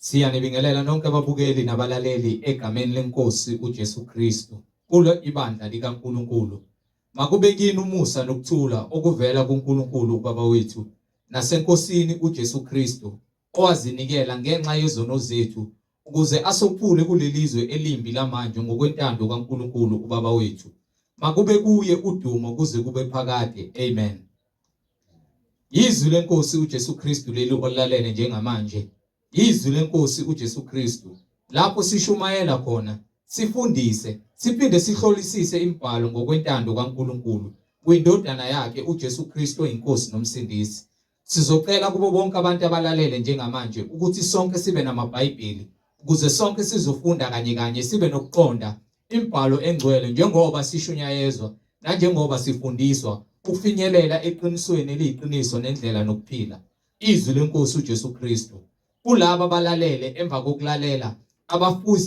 Siyanibingelela nonke ababukeli nabalaleli egameni leNkosi uJesu Kristu kulo ibandla likaNkulunkulu. Makube kini umusa nokuthula okuvela kuNkulunkulu uBaba wethu naseNkosini uJesu Kristu owazinikela ngenxa yezono zethu ukuze asophule kulelizwe elimbi lamanje ngokwentando kaNkulunkulu uBaba wethu. Makube kuye udumo kuze kube phakade. Amen. Yizwi lenkosi uJesu Kristu leli olalele njengamanje. Yizwi lenkosi uJesu Kristu lapho sishumayela khona, sifundise, siphinde sihlolisise imibhalo ngokwentando kaNkulunkulu kwindodana yakhe uJesu Kristu oyinkosi nomsindisi. Sizocela kubo bonke abantu abalalele njengamanje ukuthi sonke sibe namaBhayibheli ukuze sonke sizofunda kanye kanye sibe nokuqonda imibhalo engcwele njengoba sishunyayezwa nanjengoba sifundiswa ukufinyelela eqinisweni eliyiqiniso nendlela nokuphila, izwi leNkosi uJesu Kristu. Kulabo abalalele emva kokulalela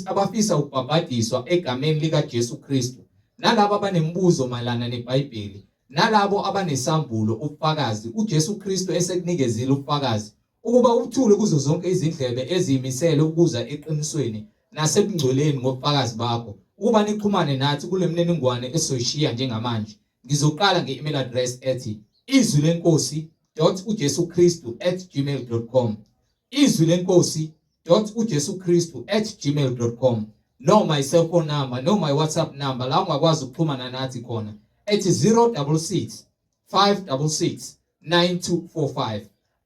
abafisa ukubhabhadiswa egameni likaJesu Kristu, nalabo abanemibuzo mayelana neBhayibheli, nalabo abanesambulo, ubufakazi, uJesu Kristu esekunikezile ubufakazi ukuba uthule kuzo zonke izindlebe eziyimisele ukuza eqinisweni nasebungcweleni ngobufakazi bakho, ukuba nixhumane nathi kule mniningwane esizoyishiya njengamanje. Ngizoqala nge-email address ethi izwi lenkosi ujesuKristu@gmail.com, izwi lenkosi ujesuKristu@gmail.com, noma i-cellphone number noma i-WhatsApp number la ungakwazi ukuxhumana nathi khona ethi 066 566 9245,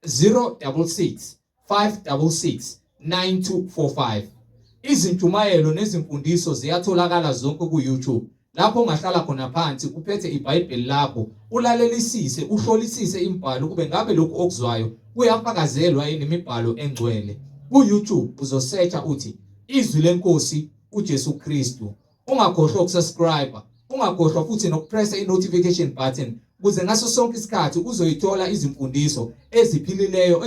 066 566 9245. Izintshumayelo nezimfundiso ziyatholakala zonke ku-YouTube lapho ungahlala khona phansi uphethe iBhayibheli lakho ulalelisise uhlolisise imibhalo kube ngabe lokhu okuzwayo kuyafakazelwa yini imibhalo engcwele. Ku-YouTube uzosearcha uthi izwi lenkosi uJesu Kristu. Ungakhohlwa ukusubscribe, ungakhohlwa futhi nokupressa i-notification button ukuze ngaso sonke isikhathi uzoyithola izimfundiso eziphilileyo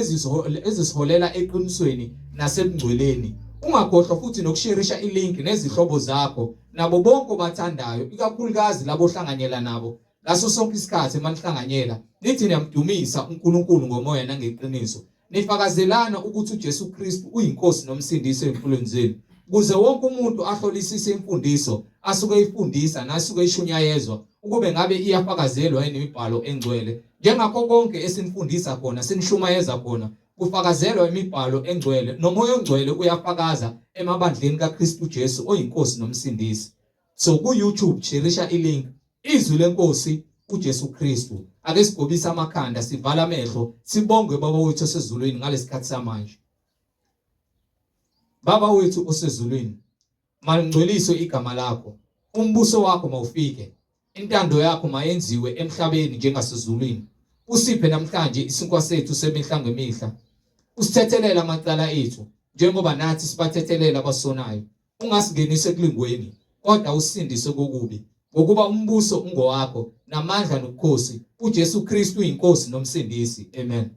ezisiholela eqinisweni nasebungcweleni. Ungakhohlwa futhi nokusherisha ilink nezihlobo zakho nabo bonke obathandayo, ikakhulukazi labo ohlanganyela nabo ngaso sonke isikhathi manihlanganyela nithi niyamdumisa uNkulunkulu ngomoya nangeqiniso, nifakazelana ukuthi uJesu Kristu uyinkosi nomsindisi ezimpilweni zenu, ukuze wonke umuntu ahlolisise imfundiso asuke eyifundisa nasuke ishunyayezwa ukube ngabe iyafakazelwa yini imibhalo engcwele. Njengakho konke esinifundisa khona sinishumayeza khona kufakazelwa imibhalo engcwele, nomoya ongcwele uyafakaza emabandleni kaKristu Jesu oyinkosi nomsindisi. So ku-YouTube sherisha ilink izwi lenkosi uJesu Kristu. Ake sigobise amakhanda sivala amehlo sibonge Baba wethu osezulwini ngalesikhathi samanje. Baba wethu osezulwini, malingcweliswe igama lakho, umbuso wakho mawufike, intando yakho mayenziwe emhlabeni njengasezulwini. Usiphe namhlanje isinkwa sethu semihla ngemihla, usithethelele amacala ethu njengoba nathi sibathethelela abasonayo, ungasingenisi ekulingweni, kodwa usindise kokubi, ngokuba umbuso ungowakho namandla nobukhosi, uJesu Kristu uyinkosi nomsindisi. Amen.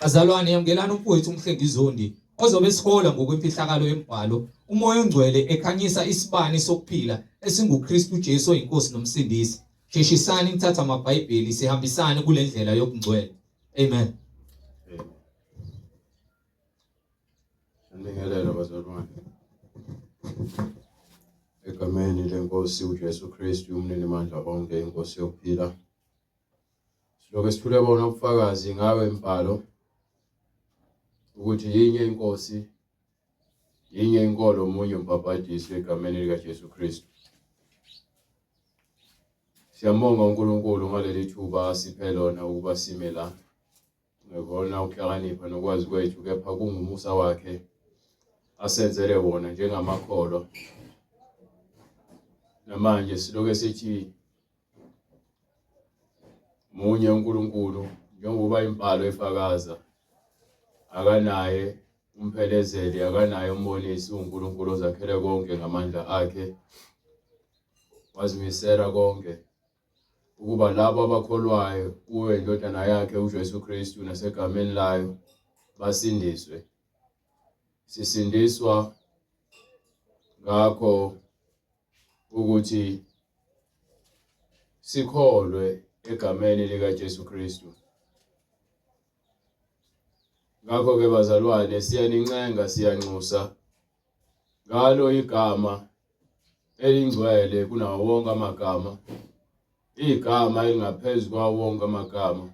Bazalwane, yamukelani umfowethu uMhlengi Zondi ozobe esihola ngokwemfihlakalo yemibhalo, uMoya oNgcwele ekhanyisa isibani sokuphila esinguKristu Jesu oyinkosi nomsindisi. Sheshisani nithathe amaBhayibheli sihambisane kule ndlela yobungcwele. Amen. Sanibingelela bazalwane. Egameni lenkosi uJesu Kristu umninimandla onke inkosi yokuphila. Siloke sithule bona ubufakazi ngawe imbhalo ukuthi yinye inkosi yinye inkolo munye umbhabhadiso egameni likaJesu Kristu. Siyambonga uNkulunkulu ngaleli thuba asiphe lona ukuba sime la. Ngekona ukuhlakanipha nokwazi kwethu kepha kungumusa wakhe asenzele wona njengamakholwa. Namanje siloke sithi munye uNkulunkulu njengoba imbhalo ifakaza akanaye umphelezeli akanaye umbonisi uNkulunkulu ozakhele konke ngamandla akhe wazimisela konke ukuba labo abakholwayo kuyo indodana yakhe uJesu Kristu nasegameni layo basindiswe. Sisindiswa ngakho ukuthi sikholwe egameni likaJesu Kristu. Ngakho-ke bazalwane siyanincenga siyanxusa ngalo igama elingcwele kunawo wonke amagama, igama elingaphezu kwawo wonke amagama,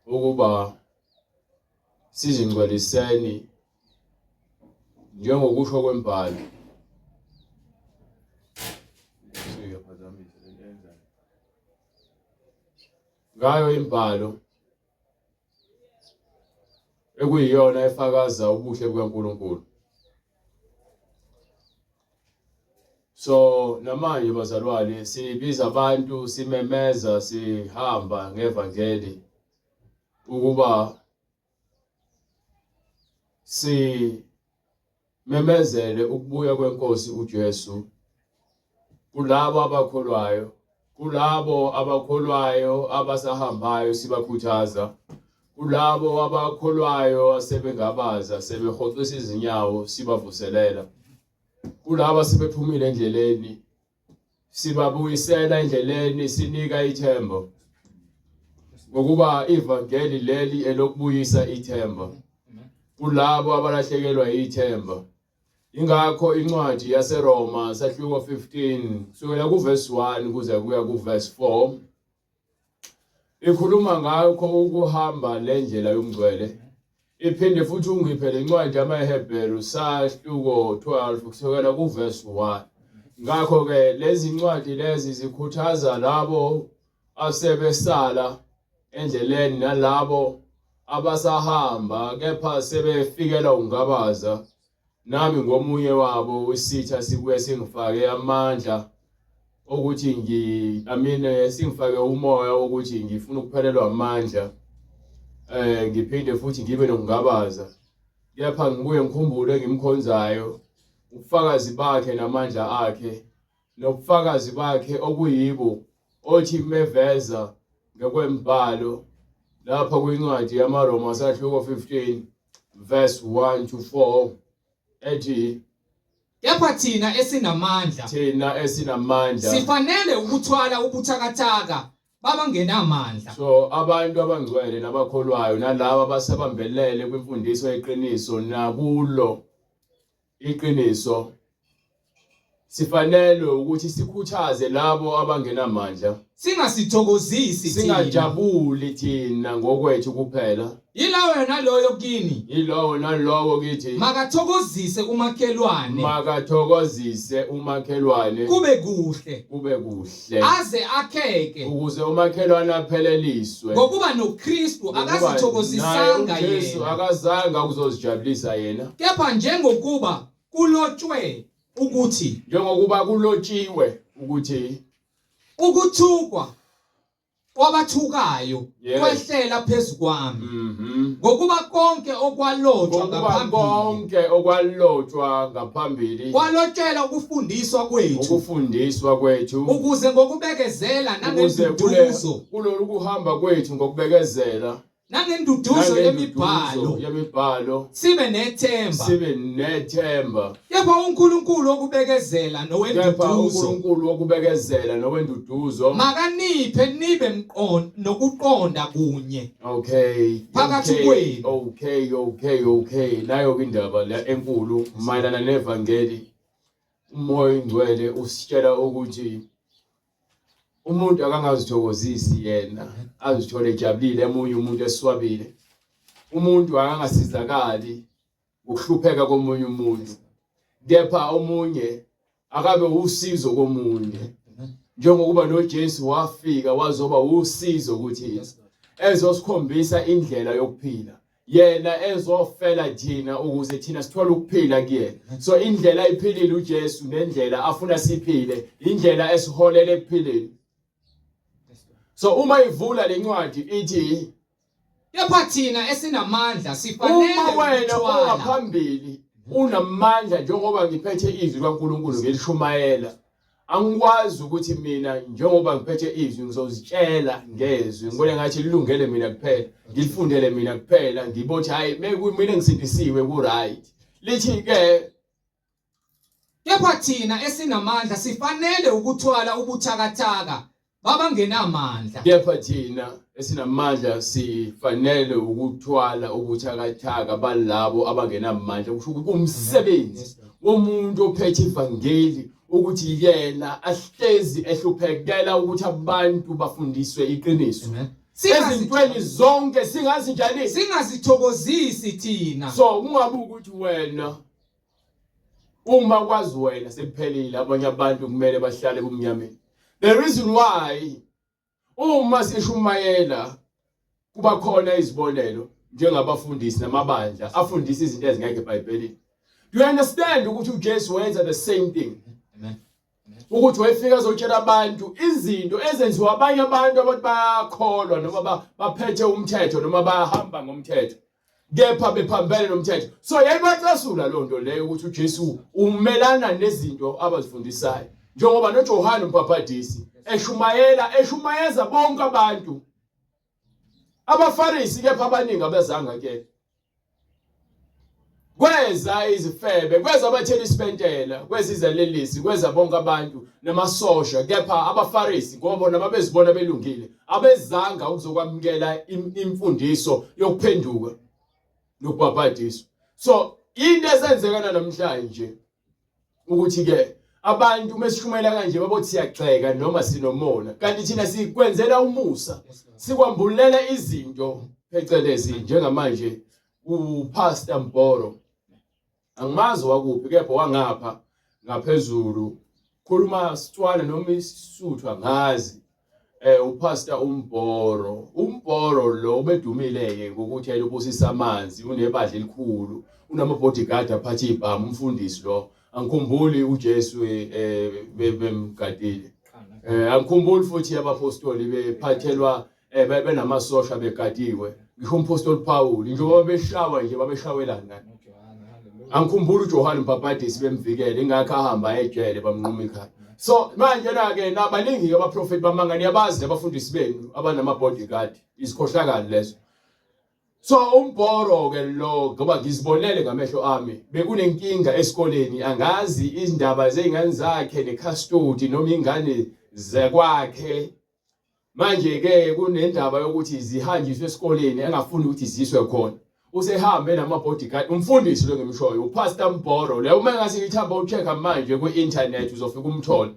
ukuba sizingcweliseni njengokusho kwembhalo. Ngayo imbhalo ekuyiyona efakaza ubuhle bukaNkulunkulu. So namanje bazalwane sibiza abantu simemeza sihamba ngevangeli ukuba simemezele ukubuya kwenkosi uJesu kulabo abakholwayo kulabo abakholwayo abasahambayo sibakhuthaza kulabo abakholwayo asebengabaza sebehoxisa izinyawo sibavuselela kulabo asebephumile endleleni sibabuyisela endleleni sinika ithemba ngokuba ivangeli leli elokubuyisa ithemba kulabo abalahlekelwa ithemba Ingakho incwadi yaseRoma sahluko 15 kusukela kuverse 1 kuze kuya kuverse 4 ikhuluma ngakho ukuhamba le ndlela yomngcwele iphinde futhi ungiphe le ncwadi yamaHebheru sahluko 12 kusukela kuverse 1 ngakho ke lezi ncwadi lezi zikhuthaza labo asebesala endleleni nalabo abasahamba kepha sebefikelwa ukungabaza nami ngomunye wabo isitha sibuye singifake amandla okuthi ngi I mean singifake umoya wokuthi ngifuna ukuphelelwa amandla eh ngiphinde futhi ngibe nokungabaza kepha ngibuye ngikhumbule engimkhonzayo ubufakazi bakhe namandla akhe nobufakazi bakhe okuyibo othi meveza ngokwembhalo lapha kwincwadi yamaRoma sahluko 15 verse 1 to 4 ethi Kepha thina esinamandla thina esinamandla sifanele ukuthwala ubuthakathaka babangenamandla. So abantu abangcwele nabakholwayo nalabo abasabambelele kwimfundiso yeqiniso nakulo Iqiniso, sifanelwe ukuthi sikhuthaze labo abangenamandla. Singasithokozisi thina. Singajabuli thina ngokwethu kuphela. Yilowo naloyo kini. Yilowo nalowo kithi. Makathokozise umakhelwane. Makathokozise umakhelwane. Kube kuhle. Kube kuhle. Aze akheke. Ukuze umakhelwane apheleliswe. Ngokuba noKristu akazithokozisanga yena. Jesu akazange ukuzozijabulisa yena. Kepha njengokuba kulotshwe ukuthi njengokuba kulotshiwe ukuthi ukuthukwa kwabathukayo kwehlela phezu kwami mhm. ngokuba konke okwalotshwa ngaphambili konke okwalotshwa ngaphambili kwalotshelwa ukufundiswa kwethu ukufundiswa kwethu ukuze ngokubekezela nangenduduzo kulolu kuhamba kwethu ngokubekezela nangenduduzo yemibhalo yemibhalo sibe nethemba sibe nethemba kepha uNkulunkulu wokubekezela kepha nowenduduzo uNkulunkulu wokubekezela nowenduduzo makaniphe nibe mqondo nokuqonda kunye okay Phakathi okay, kwenu. okay okay okay nayo ke indaba le enkulu mayelana nevangeli umoya oyingcwele usitshela ukuthi Umuntu akangazithokozisi yena azithole ejabulile emunye umuntu eswabile. Umuntu akangasizakali ngokuhlupheka komunye umuntu, kepha omunye akabe usizo komunye. Njengokuba noJesu wafika wazoba usizo ukuthi ezosikhombisa indlela yokuphila. yena ezofela thina ukuze thina sithole ukuphila kuyena so indlela ayiphilile uJesu nendlela afuna siphile indlela esiholela ekuphileni so uma ivula lencwadi ithi kepha thina esinamandla sifanele uma wena ungaphambili unamandla njengoba ngiphethe izwi kaNkuluNkulu ngilishumayela Angikwazi ukuthi mina njengoba ngiphethe izwi ngizozitshela ngezwi ngibone ngathi lilungele mina kuphela ngilifundele mina kuphela ngibothi hayi mina ngisindisiwe ku right lithi ke Kepha thina esinamandla sifanele ukuthwala ubuthakathaka Babangenamandla. Kepha thina esinamandla sifanele ukuthwala ubuthakathaka balabo abangenamandla. Kusho ukuthi umsebenzi womuntu ophethe ivangeli ukuthi yena ahlezi ehluphekela ukuthi abantu bafundiswe iqiniso. Ezintweni zonke singazi njani? Singazithokozisi thina. So kungabe ukuthi wena uma kwazi wena sekuphelile abanye abantu kumele bahlale kumnyameni. The reason why uma sishumayela kuba khona izibonelo njengabafundisi namabandla afundisa izinto ezingekho eBhayibhelini. Do you understand ukuthi uJesu wenza the same thing? Amen. Ukuthi wayefika azotshela abantu izinto ezenziwa abanye abantu abantu bayakholwa noma baphethe umthetho noma bahamba ngomthetho kepha bephambene nomthetho. So yayibacasula loo nto leyo ukuthi uJesu umelana nezinto abazifundisayo, njengoba noJohane umbhabhadisi eshumayela eshumayeza bonke abantu abaFarisi, kepha abaningi abezanga ke kweza izifebe, kweza abathelisi bentela, kweza izelelisi, kweza bonke abantu namasosha, kepha abaFarisi ngoba bona babezibona belungile abezanga ukuzokwamukela imfundiso yokuphenduka nokubhabhadiswa. So into esenzeka namhlanje ukuthi ke abantu uma sishumayela kanje babothi siyagxeka noma sinomona, kanti thina sikwenzela umusa, sikwambulela izinto phecelezi. Njengamanje uPastor Mboro angimazi wakuphi, kepha wangapha ngaphezulu, khuluma Setswana noma isiSuthu angazi. UPastor uMboro, uMboro lo ubedumile ke ngokuthi ayelobusisa amanzi, unebandla elikhulu, unama bodyguard aphathe ibhamu, umfundisi lo. Angikhumbuli uJesu bemgadile, angikhumbuli futhi abapostoli bephathelwa benamasosha begadiwe, ngisho umpostoli Paul njengoba beshawa nje babeshawelana ngani. Angikhumbuli uJohane uMbhabhadisi bemvikele, ingakho ahamba ejele bamnquma ikhanda. So manje na ke nabaningi ke abaprofeti bamanga, niyabazi nabafundisi benu abanama bodyguard, izikhohlakali lezo. So uMboro ke lo, ngoba ngizibonele ngamehlo ami, bekunenkinga esikoleni, angazi izindaba zezingane zakhe necustody noma ingane zekwakhe. Manje ke kunendaba yokuthi zihanjiswe esikoleni engafuni ukuthi ziswe khona. Usehambe nama bodyguard, umfundisi lo ngimshoyo, uPastor Mboro. Le uma ngase ngithamba ucheck manje ku-internet uzofika umthole.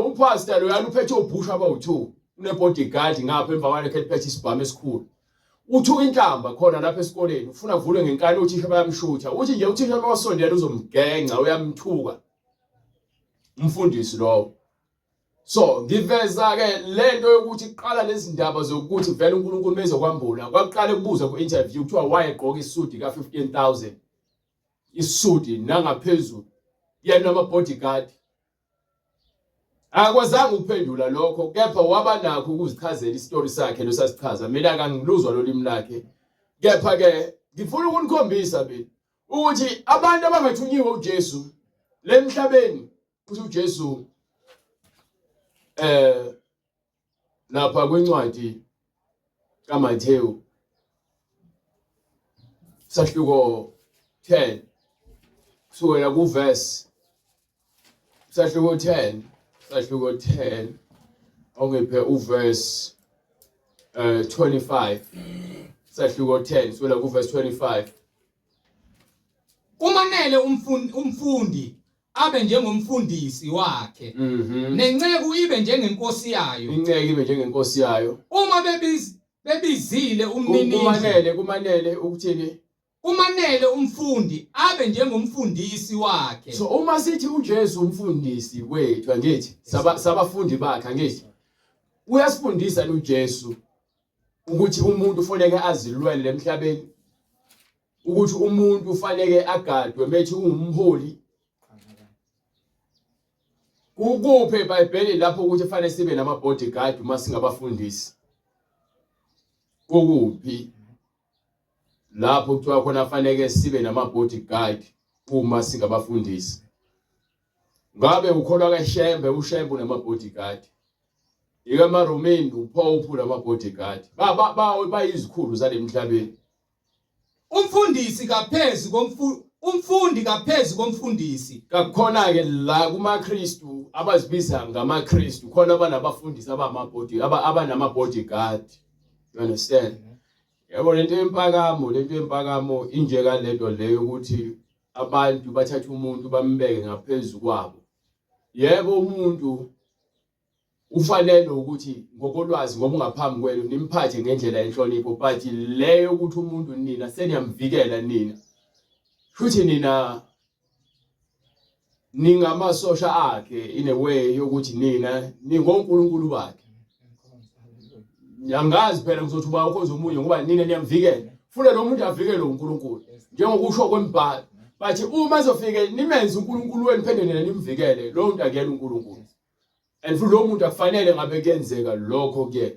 UPastor lo uphethe ubhusha abawu2, une bodyguard ngapha emva kwalekho eliphethe isibhamu esikhulu. Uthuka inhlamba khona lapha esikoleni, ufuna kuvulwe ngenkani, uthisha bayamshutha. Uthi nje uthisha mawasondela uzomgenca, uyamthuka. Umfundisi lowo. So ngiveza ke lento yokuthi kuqala lezi ndaba zokuthi vele uNkulunkulu mezokwambula kwakuqala kubuza ku interview kuthiwa wayegqoka isudi ka 15000 isudi nangaphezulu yena ama bodyguard akwazanga ukuphendula lokho, kepha waba nakho ukuzichazela isitori sakhe losasichaza. Mina akangiluzwa lolimi lakhe, kepha ke ngifuna ukunikhombisa mina ukuthi abantu abangathunyiwe uJesu lemhlabeni, uthi uJesu lapha kwincwadi kaMathewu sahluko 10 kusukela kuverse sahluko 10 sahluko 10 ongiphe uverse 25, sahluko 10 kusukela kuverse 25. Kumanele umfundi abe njengomfundisi wakhe, nenceku ibe njengenkosi yayo. Inceku ibe njengenkosi yayo. Uma bebizile umninindlu. Kumanele ukuthini? Kumanele umfundi abe njengomfundisi wakhe. So uma sithi uJesu umfundisi wethu, angithi sabafundi bakhe, angithi uyasifundisa uJesu ukuthi umuntu ufanele azilwele emhlabeni, ukuthi umuntu ufanele agadwe methi ungumholi. Kukuphi eBhayibhelini lapho ukuthi fanele sibe nama bodyguard uma singabafundisi? Kukuphi lapho kuthiwa khona fanele sibe nama bodyguard uma singabafundisi? Ngabe ukholwa kaShembe, uShembe unama bodyguard. IkaMaromeni uPope unama bodyguard. Ba ba bayizikhulu zalemhlabeni. Umfundisi kaphezi Umfundi kaphezu komfundisi. Kakukhona-ke la kumaKristu abazibiza ngamaKristu khona abanabafundisi abamabhodi abanama-bodyguard. You understand? Yabo lento yempakamo, lento yempakamo inje kalento leyo ukuthi abantu bathatha umuntu bambeke ngaphezu kwabo. Yebo umuntu ufanele ukuthi ngokolwazi ngoba ungaphambi kwenu nimphathe ngendlela yenhlonipho but leyo ukuthi umuntu nina seniyamvikela nina futhi nina ningamasosha akhe in a way yokuthi nina ningonkulunkulu bakhe angazi phela ngizothi uba ukhonza omunye ngoba nina niyamvikela funa lo muntu avikelwe uNkulunkulu njengokusho kwembhalo but uma ezofike nimenze uNkulunkulu wenu phinde nina nimvikele lowo muntu akuyena uNkulunkulu and futhi lowo muntu akufanele ngabe kuyenzeka lokho kuyena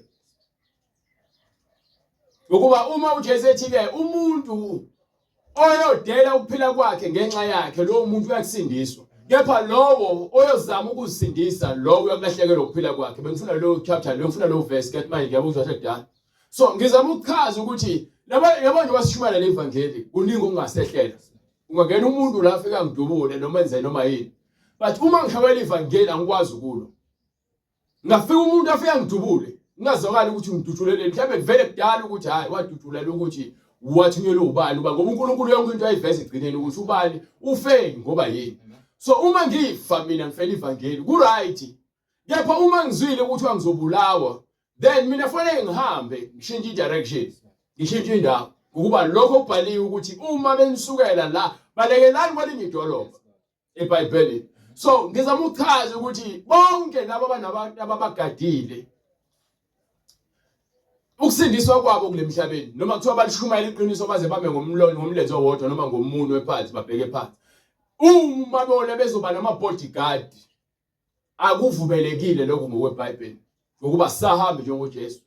ngokuba uma uJesu ethi ke umuntu oyodela ukuphila kwakhe ngenxa yakhe lowo muntu uyakusindiswa kepha lowo oyozama ukuzisindisa lowo uyakulahlekelwa ukuphila kwakhe bengifuna lowo chapter leyo ngifuna lowo verse kethi manje ngiyabuzwa sekudala so ngizama ukuchaza ukuthi laba yabo nje wasishumayela levangeli kuningi okungasehlela ungangena umuntu la afika ngidubule noma enze noma yini but uma ngishumayela ivangeli angikwazi ukulwa ngafika umuntu afika ngidubule ngingazwakali ukuthi ngidutshuleleni mhlawumbe kuvele kudala ukuthi hayi wadutshulela ukuthi wathunyelwe ubani uba ngoba uNkulunkulu yonke into ayiveza egcineni ukuthi ubani ufe ngoba yini so uma ngifa mina ngifela ivangeli ku right kepha uma ngizwile ukuthi angizobulawa then mina fanele ngihambe ngishintshe i-direction ngishintshe indawo ngokuba lokho kubhaliwe ukuthi uma benisukela la balekelani kwelinye idolobha eBhayibhelini so ngizama ukuchaza ukuthi bonke laba abanabantu ababagadile ukusindiswa kwabo kule mhlabeni noma kuthiwa balishumayela iqiniso baze bame ngomlomo ngomlenze owodwa noma ngomunwe phansi babheke phansi uma bona bezoba nama-bodyguard Akuvumelekile lokho ngokweBhayibheli ngokuba sisahambe njengoJesu.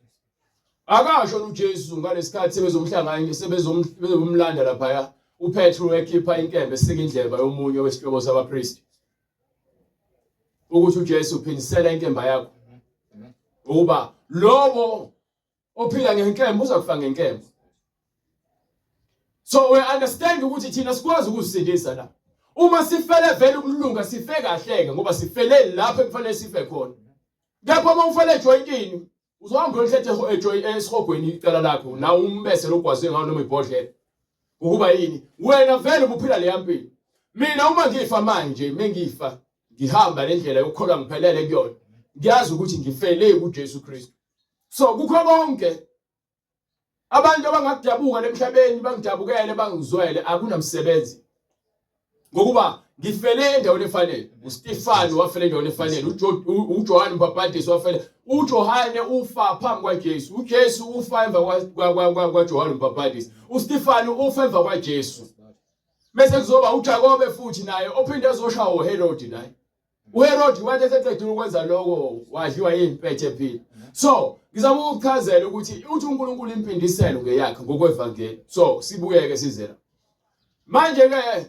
Akasho uJesu ngalesikhathi sebezomhlanganya sebezomlanda laphaya uPetru ekhipha inkembe esika indleba yomunye wesihlobo sabapristi ukuthi uJesu uphindisela inkemba yakho ukuba lowo ophila ngenkemba uzakufa ngenkemba so we understand ukuthi thina sikwazi ukuzisindisa la uma sifele vele ukulunga sife kahle ke ngoba sifele lapho ekufanele sife khona kepha uma ufele ejoyintini uzohamba uyohlethe esihogweni icala lakho nawe umbese logwazwe ngawo noma ibhodlela ukuba yini wena vele ubuphila leya mpilo mina uma ngifa manje mengifa ngihamba lendlela yokukholwa ngiphelele kuyona ngiyazi ukuthi ngifele kuJesu Kristu so kukho konke abantu abangakudabuka lemhlabeni bangidabukele bangizwele akunamsebenzi ngokuba ngifele endaweni efanele uStefano wafela endaweni efanele uJohane umbhabhadisi wafela uJohane ufa phambi kwaJesu uJesu ufa emva kwaJohane umbhabhadisi uStefano ufa emva kwaJesu bese kuzoba uJakobe futhi naye ophinde ezoshawa uHerodi naye uHerodi wathi eseqedile ukwenza lokho wadliwa yimpethe ephila so ngizama ukuchazela ukuthi uthi uNkulunkulu impindiselo ngeyakhe ngokwevangeli so sibuyeke sizela manje ke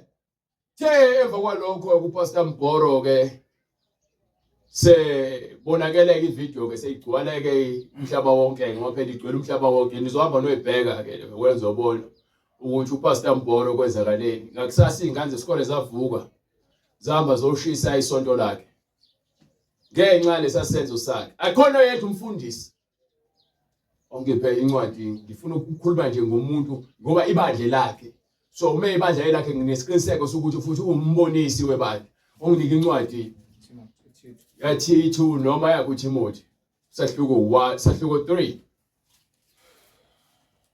the emva kwalokho kuPastor Mbhoro ke sebonakeleke ivideo ke seyigcwaleke umhlaba wonke ngoba phela igcwele umhlaba wonke nizohamba noyibheka ke wenza obona ukuthi uPastor Mbhoro kwenzakaleni ngakusasa izingane zesikole zavuka zahamba zoshisa isonto lakhe ngenxa lesasenzo sakhe akhona oyedwa umfundisi ongiphe incwadi ngifuna ukukhuluma nje ngomuntu ngoba ibandle lakhe so uma ibandla lakhe nginesiqiniseko sokuthi futhi umbonisi webandla onginike incwadi yaThithu noma yakuThimothi sahluko 1 sahluko 3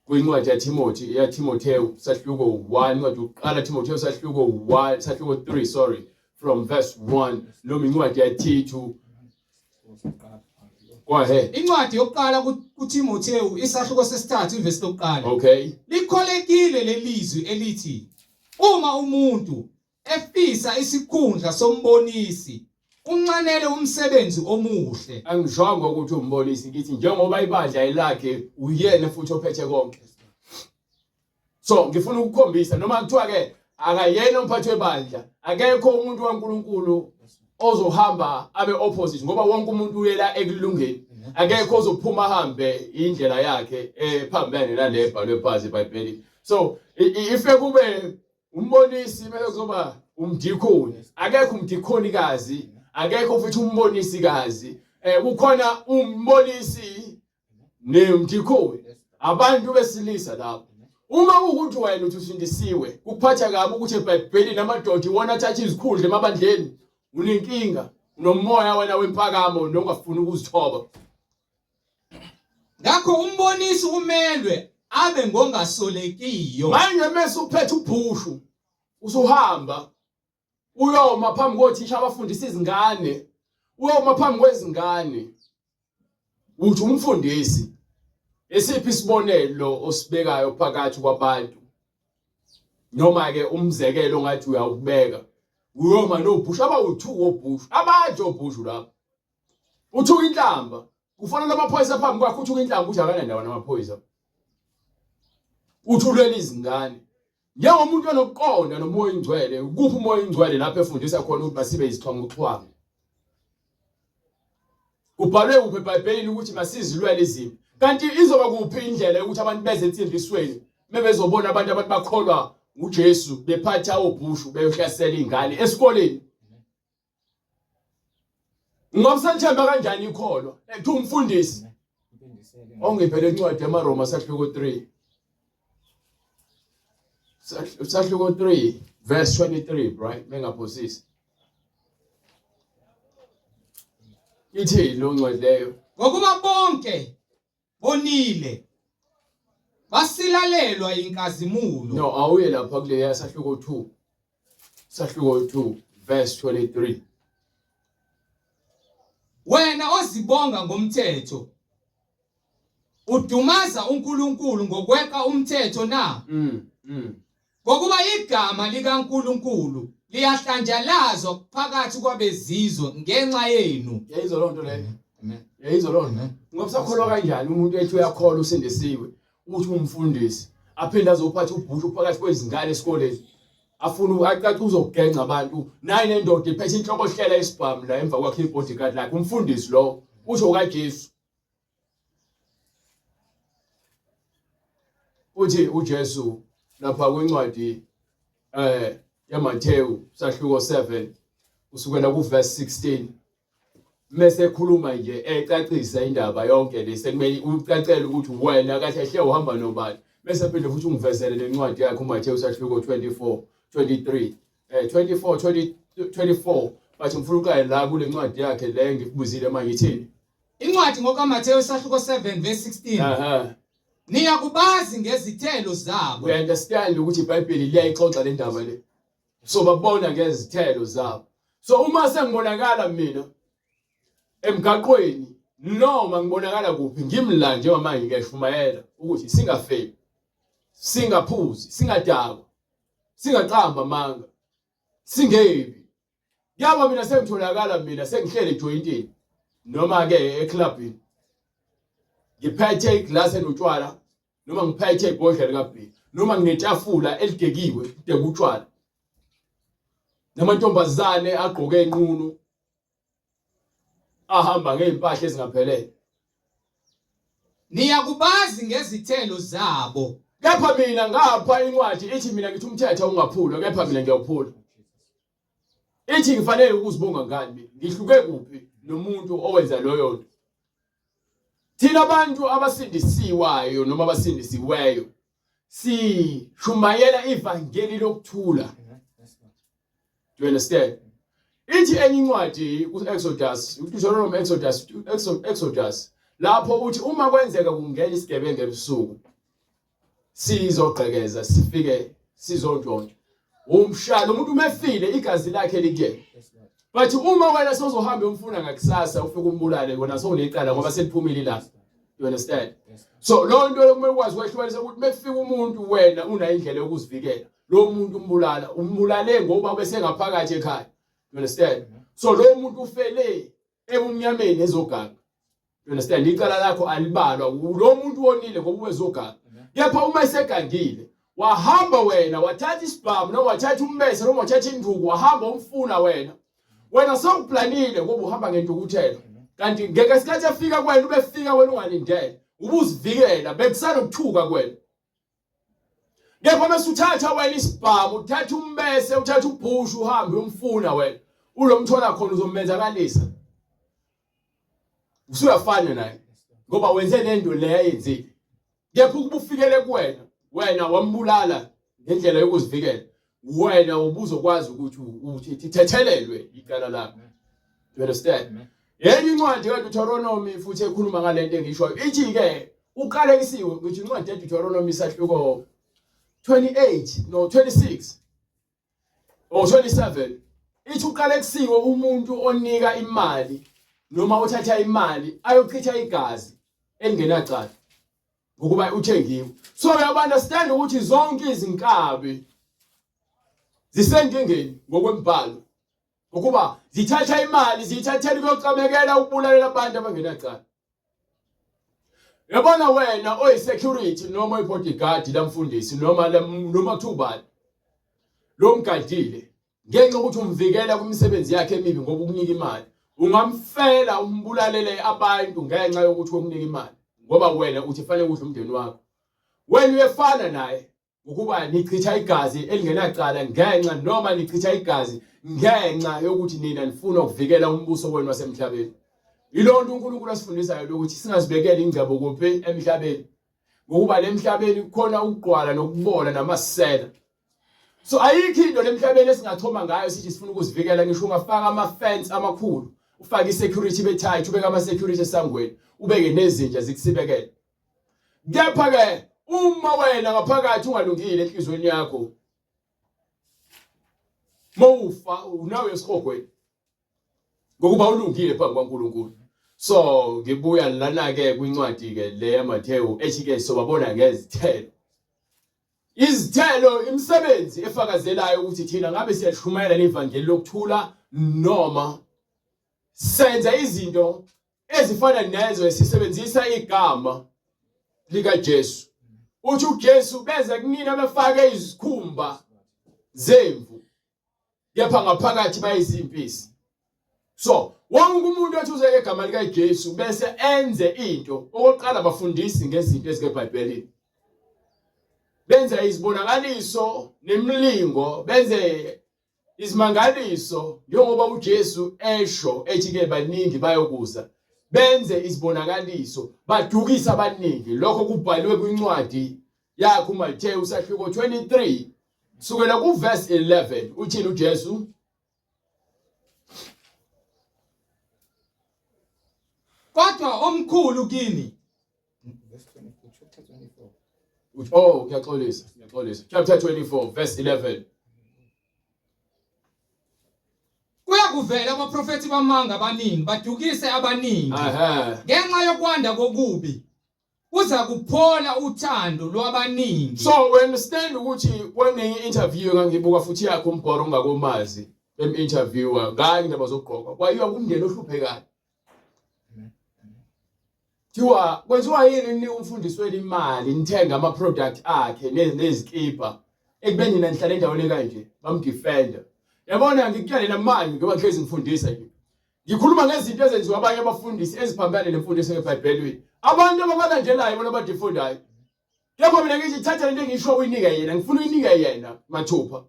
kwincwadi yaThimothi yaThimothewu sahluko 1 incwadi yokuqala Timothewu sahluko 1 sahluko 3 sorry from verse 1 noma incwadi yaThithu Go ahead. Incwadi yokuqala kuThimothewu isahluko sesithathu ivesi lokuqala. Okay. Likholekile lelizwi elithi uma umuntu Efisa isikhundla sombonisi, unxanele umsebenzi omuhle. Angishongo ukuthi umbonisi ngithi njengoba ibandla elakhe uyena futhi ophethe konke. So ngifuna ukukhombisa noma kuthiwa ke akayena umphathi webandla, akekho umuntu kaNkuluNkulu ozohamba abe opposite ngoba wonke umuntu uyela ekulungeni. Akekho ozophuma ahambe indlela yakhe ephambene nale ebhalwe phansi eBhayibhelini. So if kube Umbonisi kumele kuzoba umdikhoni. Akekho umdikhonikazi, akekho futhi umbonisikazi. Eh kukhona umbonisi nemdikhoni. Abantu besilisa lapho. Uma kuwukuthi wena uthi usindisiwe, kuphatha kabi ukuthi eBhayibhelini amadoda iwona athatha izikhundla emabandleni, unenkinga, unomoya wena wempakamo nongafuni ukuzithoba. Ngakho umbonisi umelwe abe ngongasolekiyo. Manje mese uphethe ubhushu usuhamba uyoma phambi kothisha abafundisa izingane, uyoma phambi kwezingane uthi umfundisi esiphi isibonelo osibekayo phakathi kwabantu noma ke umzekelo ngathi uyawubeka uyoma nobhushu abawu-2 obhushu abadla obhushu lapho Uthuka inhlamba. Kufana namaphoyisa phambi kwakhe uthuka inhlamba uthi akanandawo namaphoyisa. Uthulele izingane. Njengomuntu onokuqonda nomoya ingcwele, ukuphi umoya ingcwele lapho efundisa khona ukuthi masibe izixhwanguxhwangu. Kubhalwe kuphi eBhayibhelini ukuthi masizilwele izimpi? Kanti izoba kuphi indlela yokuthi abantu beze ensindisweni mebezobona abantu abantu bakholwa uJesu bephatha obhushu beyohlasela izingane esikoleni? Ngoba usalithemba kanjani ikholwa? Ethi umfundisi. Ongiphe lencwadi yamaRoma sahluko 3. Sahluko 3 verse 23, right? Mengaphosisi. Ithi lo ncwadi leyo. Ngokuba bonke bonile basilalelwa inkazimulo. No, awuye lapha kuleya sahluko 2. Sahluko 2 verse 23. Wena ozibonga ngomthetho udumaza uNkulunkulu ngokweqa umthetho na? Ngokuba igama likaNkulunkulu liyahlanjalazwa phakathi kwabezizwe ngenxa yenu. Yayizwa loo nto leyo. Amen. Yayizwa loo nto. Ngoba usakholwa kanjani umuntu ethi uyakholwa usindisiwe, uthi umfundisi, aphinde azophatha ubhushu phakathi kwezingane esikoleni. Afuna acace uzogenca abantu. Nayi nendoda iphethe inhloko hlela isibhamu la emva kwakhe ibodyguard lakhe umfundisi lo usho kaJesu. Uthi uJesu lapha kwincwadi eh yaMathewu sahluko 7 kusukela kuverse 16 mese ekhuluma nje ecacisa indaba yonke le sekumele ucacele ukuthi wena kahle hle uhamba nobani bese phinde futhi ungivezele lencwadi yakhe uMathewu sahluko 24 23 eh 24 20 24 but ngifuna uqale la kule ncwadi yakhe le ngikubuzile manje ithini Incwadi ngokaMathewu isahluko 7 verse 16. Aha. Niyakubazi ngezithelo zabo. We understand ukuthi iBhayibheli liyayixoxa le ndaba le. So babona ngezithelo zabo. So uma sengibonakala mina emgaqweni noma ngibonakala kuphi ngimla njengamanje ngiyashumayela ukuthi singafebi, singaphuzi, singadakwa, singaqamba amanga, singebi. Yabo mina sengitholakala mina sengihlele ejoyintini noma ke eclubini. Ngiphethe iglass enotshwala noma ngiphethe ibhodlela likabhiya noma nginetafula elidekiwe lideka utshwala. Namantombazane agqoke inqunu ahamba ngezimpahla ezingaphelele. Niyakubazi ngezithelo zabo. Kepha mina ngapha incwadi ithi mina ngithi umthetho ungaphulwa kepha mina ngiyawuphula. Ithi ngifanele ukuzibonga ngani mina? Ngihluke kuphi nomuntu owenza loyo nto? Thina abantu abasindisiwayo noma abasindisiweyo sishumayela ivangeli lokuthula. Do you understand? Ithi enye incwadi ku-Exodus, uDeuteronomy Exodus, Exodus, lapho uthi uma kwenzeka kungena isigebengu ebusuku sizogqekeza sifike sizontshontsha. Umshalo umuntu uma efile igazi lakhe likuyena. But uma wena sewuzohamba umfuna ngakusasa ufike umbulale wena sewunecala ngoba seliphumile ilanga. You understand? So lo nto kumele ukwazi ukwehlukanisa ukuthi mekufika umuntu wena unayo indlela yokuzivikela. Lo muntu umbulala, umbulale ngoba besengaphakathi ekhaya. You understand? So lo muntu ufele ebumnyameni ezoganga. You understand? Icala lakho alibalwa. Lo muntu wonile ngoba uwezoganga. Kepha uma esegangile wahamba wena wathatha isibhamu noma wathatha ummese noma wathatha induku wahamba umfuna wena. Wena sewuplanile ngoba uhamba ngentukuthelo. Kanti ngeke isikhathi efika kuwena ubefika wena ungalindele. Ubuzivikela bekusana ukuthuka kuwena. Kepha mase uthatha wena isibhamu, uthatha umbese, uthatha ubhushu uhambe uyomfuna wena. Ulomthola khona uzomenzakalisa. Usuyafana naye ngoba wenze lento le ayenzile. Kepha ukuba ufikele kuwena, wena wambulala ngendlela yokuzivikela. Wena ubuzokwazi ukuthi uthi thethelelwe icala lakho. You understand? Yenye incwadi kaDeuteronomy futhi ekhuluma ngalento engishoyo ithi ke uqalekisiwe ngithi incwadi yaDeuteronomy isahluko 28 no 26 or 27 ithi uqalekisiwe umuntu onika imali noma othatha imali ayochitha igazi elingenacala ngokuba uthengiwe. So uyabu understand ukuthi zonke izinkabi zisenkingeni ngokwembhalo ukuba zithatha imali ziyithathela ukuyocamekela ukubulalela abantu abangenacala. Yabona wena oyi-security noma oyi-bodyguard lamfundisi noma noma kuthiwa ubani lo mgadile ngenxa yokuthi umvikela kwimisebenzi yakhe emibi ngoba ukunika imali ungamfela umbulalele abantu ngenxa yokuthi ukunika imali ngoba wena uthi fanele kudla umndeni wakho wena uyefana naye Ukuba nichitha igazi elingenacala ngenxa noma nichitha igazi ngenxa yokuthi nina nifuna ukuvikela umbuso wenu wasemhlabeni. Yilonto uNkulunkulu asifundisayo ukuthi singazibekeli ingcebo kuphi emhlabeni. Ngokuba lemhlabeni kukhona ukugqwala nokubola namasela. So ayikho into lemhlabeni esingachoma ngayo sithi sifuna ukuzivikela ngisho ungafaka ama fence amakhulu, ufake i-security be tight, ubeke ama security esangweni, ubeke nezinja zikusibekele. Kepha ke uma wena ngaphakathi ungalungile enhlizweni yakho mawufa unawe esihogweni ngokuba ulungile phambi kwaNkulunkulu. So ngibuya lana ke kwincwadi ke le yaMathewu ethi ke sobabona ngezithelo. Izithelo imisebenzi efakazelayo ukuthi thina ngabe siyalishumayela ivangeli lokuthula noma senza izinto ezifana nezo esisebenzisa igama likaJesu. Uthi uJesu beze kunina befake izikhumba zemvu kepha ngaphakathi bayizimpisi. So wonke umuntu othi uze ngegama likaJesu bese enze into okokuqala bafundisi ngezinto ezikeBhayibhelini. Benza izibonakaliso nemilingo benze Izimangaliso njengoba uJesu esho ethi ke baningi bayokuza benze izibonakaliso badukisa abaningi lokho kubhaliwe kwincwadi yakhe uMathewu sahluko 23 kusukela kuverse 11 uthini uJesu? Kodwa omkhulu kini Verse 24, chapter 24. Oh, ngiyaxolisa, ngiyaxolisa. Chapter 24 verse 11. Kuyakuvela abaprofethi bamanga abaningi badukise abaningi. Ngenxa yokwanda kokubi kuza kuphola uthando lwabaningi. So we understand ukuthi kwenenye interview engangibuka futhi yakhe umbhoro ongakomazi bem interviewer ngayo indaba zokugqoka kwayiwa kumndeni ohluphekayo. Thiwa kwenziwa yini ninika umfundisi wenu imali nithenga ama product akhe nezikibha ekubeni nina nihlala endaweni ekanje bamdefender. Yabona ngikutshele namanje ngoba ngihlezi ngifundisa nje. Ngikhuluma ngezinto ezenziwa abanye abafundisi eziphambene nemfundiso yeBhayibhelini. Abantu ababalandelayo bona abadifundayo. Kepha mina ngithi thatha lento engisho uyinike yena, ngifuna uyinike yena mathupha.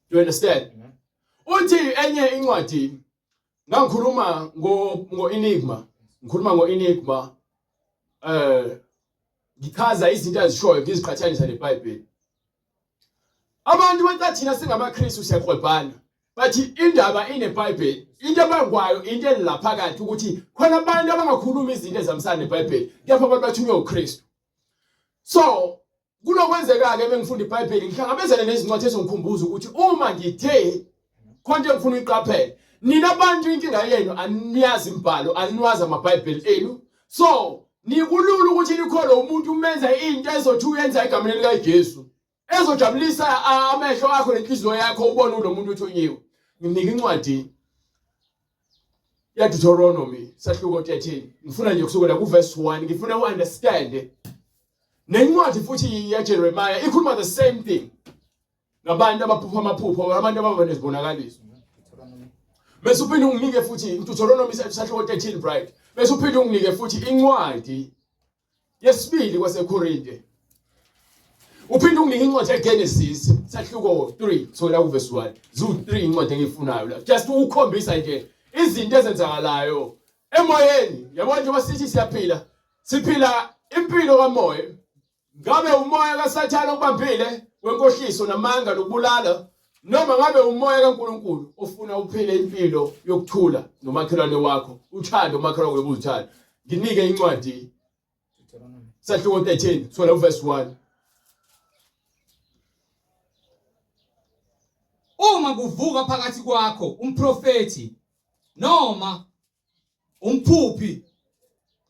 Do you understand? Uthi enye incwadi ngangikhuluma ngo ngo Enigma, ngikhuluma ngo Enigma eh ngichaza izinto azishoyo ngiziqhathanisa neBhayibheli. Abantu bathi thina singamaKristu siyakrwebhana. Bathi indaba ineBhayibheli. Into ebangwayo into elaphakathi ukuthi khona abantu abangakhuluma izinto ezihambisana neBhayibheli. Kepha abantu bathunywe uKristu. So kunokwenzeka-ke mengifunda iBhayibheli ngihlangabezane nezincwadi ezongikhumbuza ukuthi uma ngithe khona into engifuna uyiqaphele. Nina abantu inkinga yenu aniyazi imibhalo, aniwazi amaBhayibheli enu. So nikulula ukuthi nikholwe umuntu umenza into ezothi uyenza egameni likaJesu. Ezojabulisa amehlo akho nenhliziyo yakho ubone ulo muntu uthunyiwe. Nginika incwadi yaDeuteronomy sahluko 13. Ngifuna nje kusukela kuverse 1 ngifuna uunderstand. Nencwadi futhi yaJeremiah ikhuluma the same thing. Ngabantu abaphupha amaphupho, abantu ababa nezibonakaliso. Bese uphinde unginike futhi uDeuteronomy sahluko 13 bright. Bese uphinde unginike futhi incwadi yesibili kwaseKorinte. Uphinde unginike incwadi yeGenesis sahluko 3 kusukela kuverse 1. Ziwu-3 incwadi engiyifunayo la. Just ukukhombisa nje izinto ezenzakalayo emoyeni. Yabona njengoba sithi siyaphila, siphila impilo kamoya. Ngabe umoya kaSathane okubambile wenkohliso namanga nokubulala noma ngabe umoya kaNkulunkulu ofuna uphile impilo yokuthula nomakhelwane wakho, uthande umakhelwane wakho uzithanda. Nginike incwadi sahluko 13 thola uverse 1. Uma kuvuka phakathi kwakho umprofethi noma umphuphi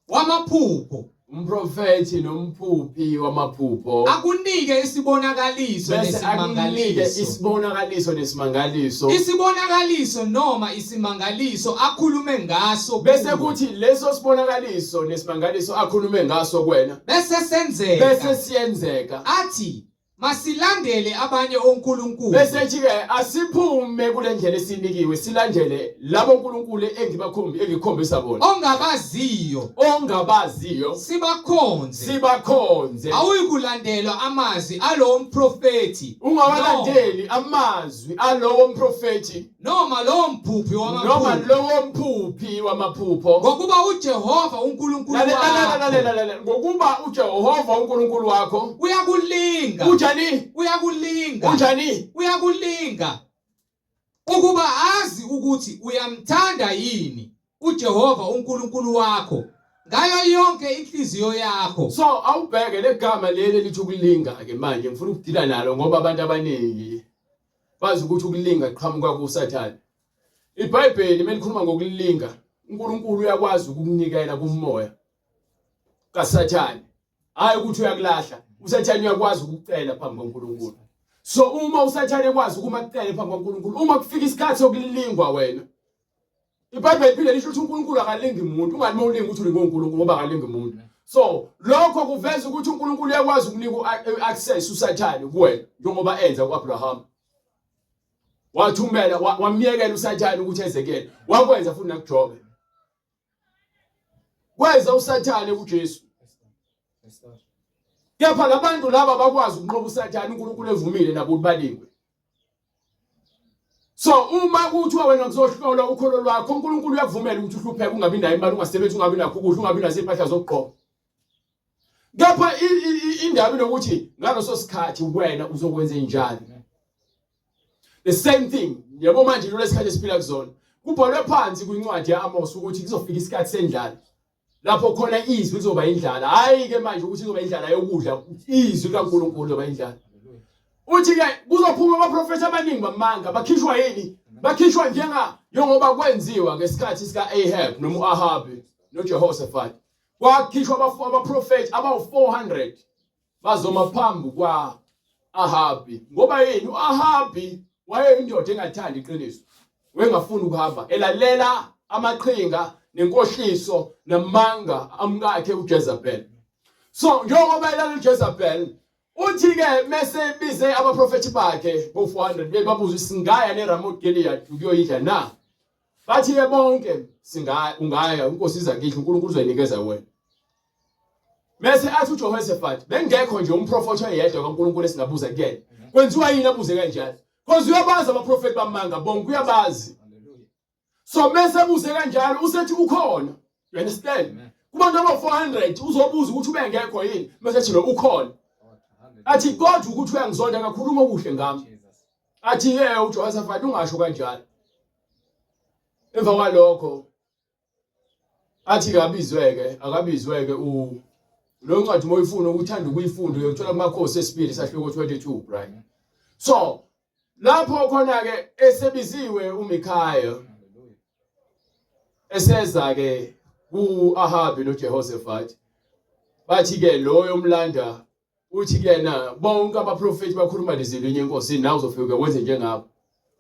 wamaphupho umprofethi nomphuphi wamaphupho akunike isibonakaliso bese akunike nesimangaliso isibonakaliso nesimangaliso isibonakaliso noma isimangaliso akhulume ngaso bese kuwe. kuthi leso sibonakaliso nesimangaliso akhulume ngaso kuwena bese senzeka bese siyenzeka athi Masilandele abanye onkulunkulu. Bese ethi-ke asiphume kule ndlela esinikiwe silandele labo nkulunkulu engibakhombi engikhombisa bona. Ongabaziyo. Ongabaziyo. Sibakhonze. Sibakhonze. Awuyikulandelwa amazwi alowo mprofethi. Ungawalandeli amazwi alowo mprofethi. Noma lowo mphuphi wamaphupho. Noma lowo mphuphi wamaphupho. Ngokuba uJehova uNkulunkulu Lalela wakho lalela lalela ngokuba uJehova uNkulunkulu wakho uyakulinga. Unjani? Uyakulinga. Unjani? Uyakulinga ukuba azi ukuthi uyamthanda yini uJehova uNkulunkulu wakho ngayo yonke inhliziyo yakho. So awubheke legama leli elithi ukulinga ke manje ngifuna ukudila nalo ngoba abantu abaningi bazi ukuthi ukulinga kuqhamuka kuSathane. IBhayibheli melikhuluma ngokulinga, uNkulunkulu uyakwazi ukukunikela kumoya kaSathane. Hayi ukuthi uyakulahla, uSathane uyakwazi ukukucela phambi koNkulunkulu. So uma uSathane ekwazi ukuma kucele phambi koNkulunkulu, uma kufika isikhathi sokulingwa wena, IBhayibheli liphinde lisho ukuthi uNkulunkulu akalingi muntu, ungathi uma ulinga ukuthi ulinga uNkulunkulu ngoba akalingi muntu. So lokho kuveza ukuthi uNkulunkulu uyakwazi ukunika i-access uSathane kuwena njengoba enza ku-Abraham. Wathumela wamyekela uSathane ukuthi eze kuyena. Wakwenza futhi nakuJobe. Kweza uSathane kuJesu. Kepha labantu laba bakwazi ukunqoba uSathane uNkulunkulu evumile nabo ukuthi balingwe. So uma kuthiwa wena kuzohlolwa ukholo lwakho uNkulunkulu uyakuvumela ukuthi uhlupheke ungabi nayo imali ungasebenzi ungabi nakho ukudla ungabi nazo impahla zokugqoka. Kepha indaba inokuthi ngaleso sikhathi wena uzokwenza njani. The same thing yabo manje lo lesikhathi esiphila kuzona. Kubhalwe phansi kwincwadi yaAmos ukuthi kuzofika isikhathi sendlala. Lapho khona izwi lizoba indlala. Hayi ke manje ukuthi izoba indlala yokudla, izwi likaNkulunkulu lizoba indlala. Uthi ke kuzophuma abaprofethi abaningi bamanga, bakhishwa yini? Bakhishwa njenga njengoba kwenziwa ngesikhathi sika Ahab noma uAhabi noJehoshaphat. Kwakhishwa abaprofethi abawu-400 bazoma phambi kwa Ahabi ngoba yini uAhabi wayeyindoda engathandi iqiniso wengafuni ukuhamba elalela amaqhinga nenkohliso namanga amkakhe uJezebel so njengoba elalela uJezebel uthi ke mese bize abaprofethi bakhe bo 400 bebabuza singaya neRamoth Gilead ukuyoyidla na bathi ke bonke singaya ungaya inkosi iza kidla uNkulunkulu uzoyinikeza wena Mese athi uJehoshaphat bengekho nje umprofethi oyedwa kaNkulunkulu esingabuza kuyena. Kwenziwa yini abuze kanjalo? Because uyabazi abaprofethi bamanga bonke uyabazi. So mese ebuze kanjalo usethi ukhona. You understand? Kubantu aba 400 uzobuza ukuthi ubengekho yini mese ethi lo ukhona. Athi kodwa ukuthi uyangizonda kakhuluma okuhle ngami. Athi yebo uJehoshaphat ungasho kanjalo. Emva kwalokho athi kabizweke akabizweke u lo ncwadi uma uyifuna ukuthanda ukuyifunda uyothola kumakhosi esibili sahluko 22 right so lapho khona ke esebiziwe uMikhaya eseza ke kuAhabi noJehoshaphat bathi ke loyo mlanda Uthi kuyena bonke abaprofethi bakhuluma lezi enkosini nawe uzofika wenze njengabo.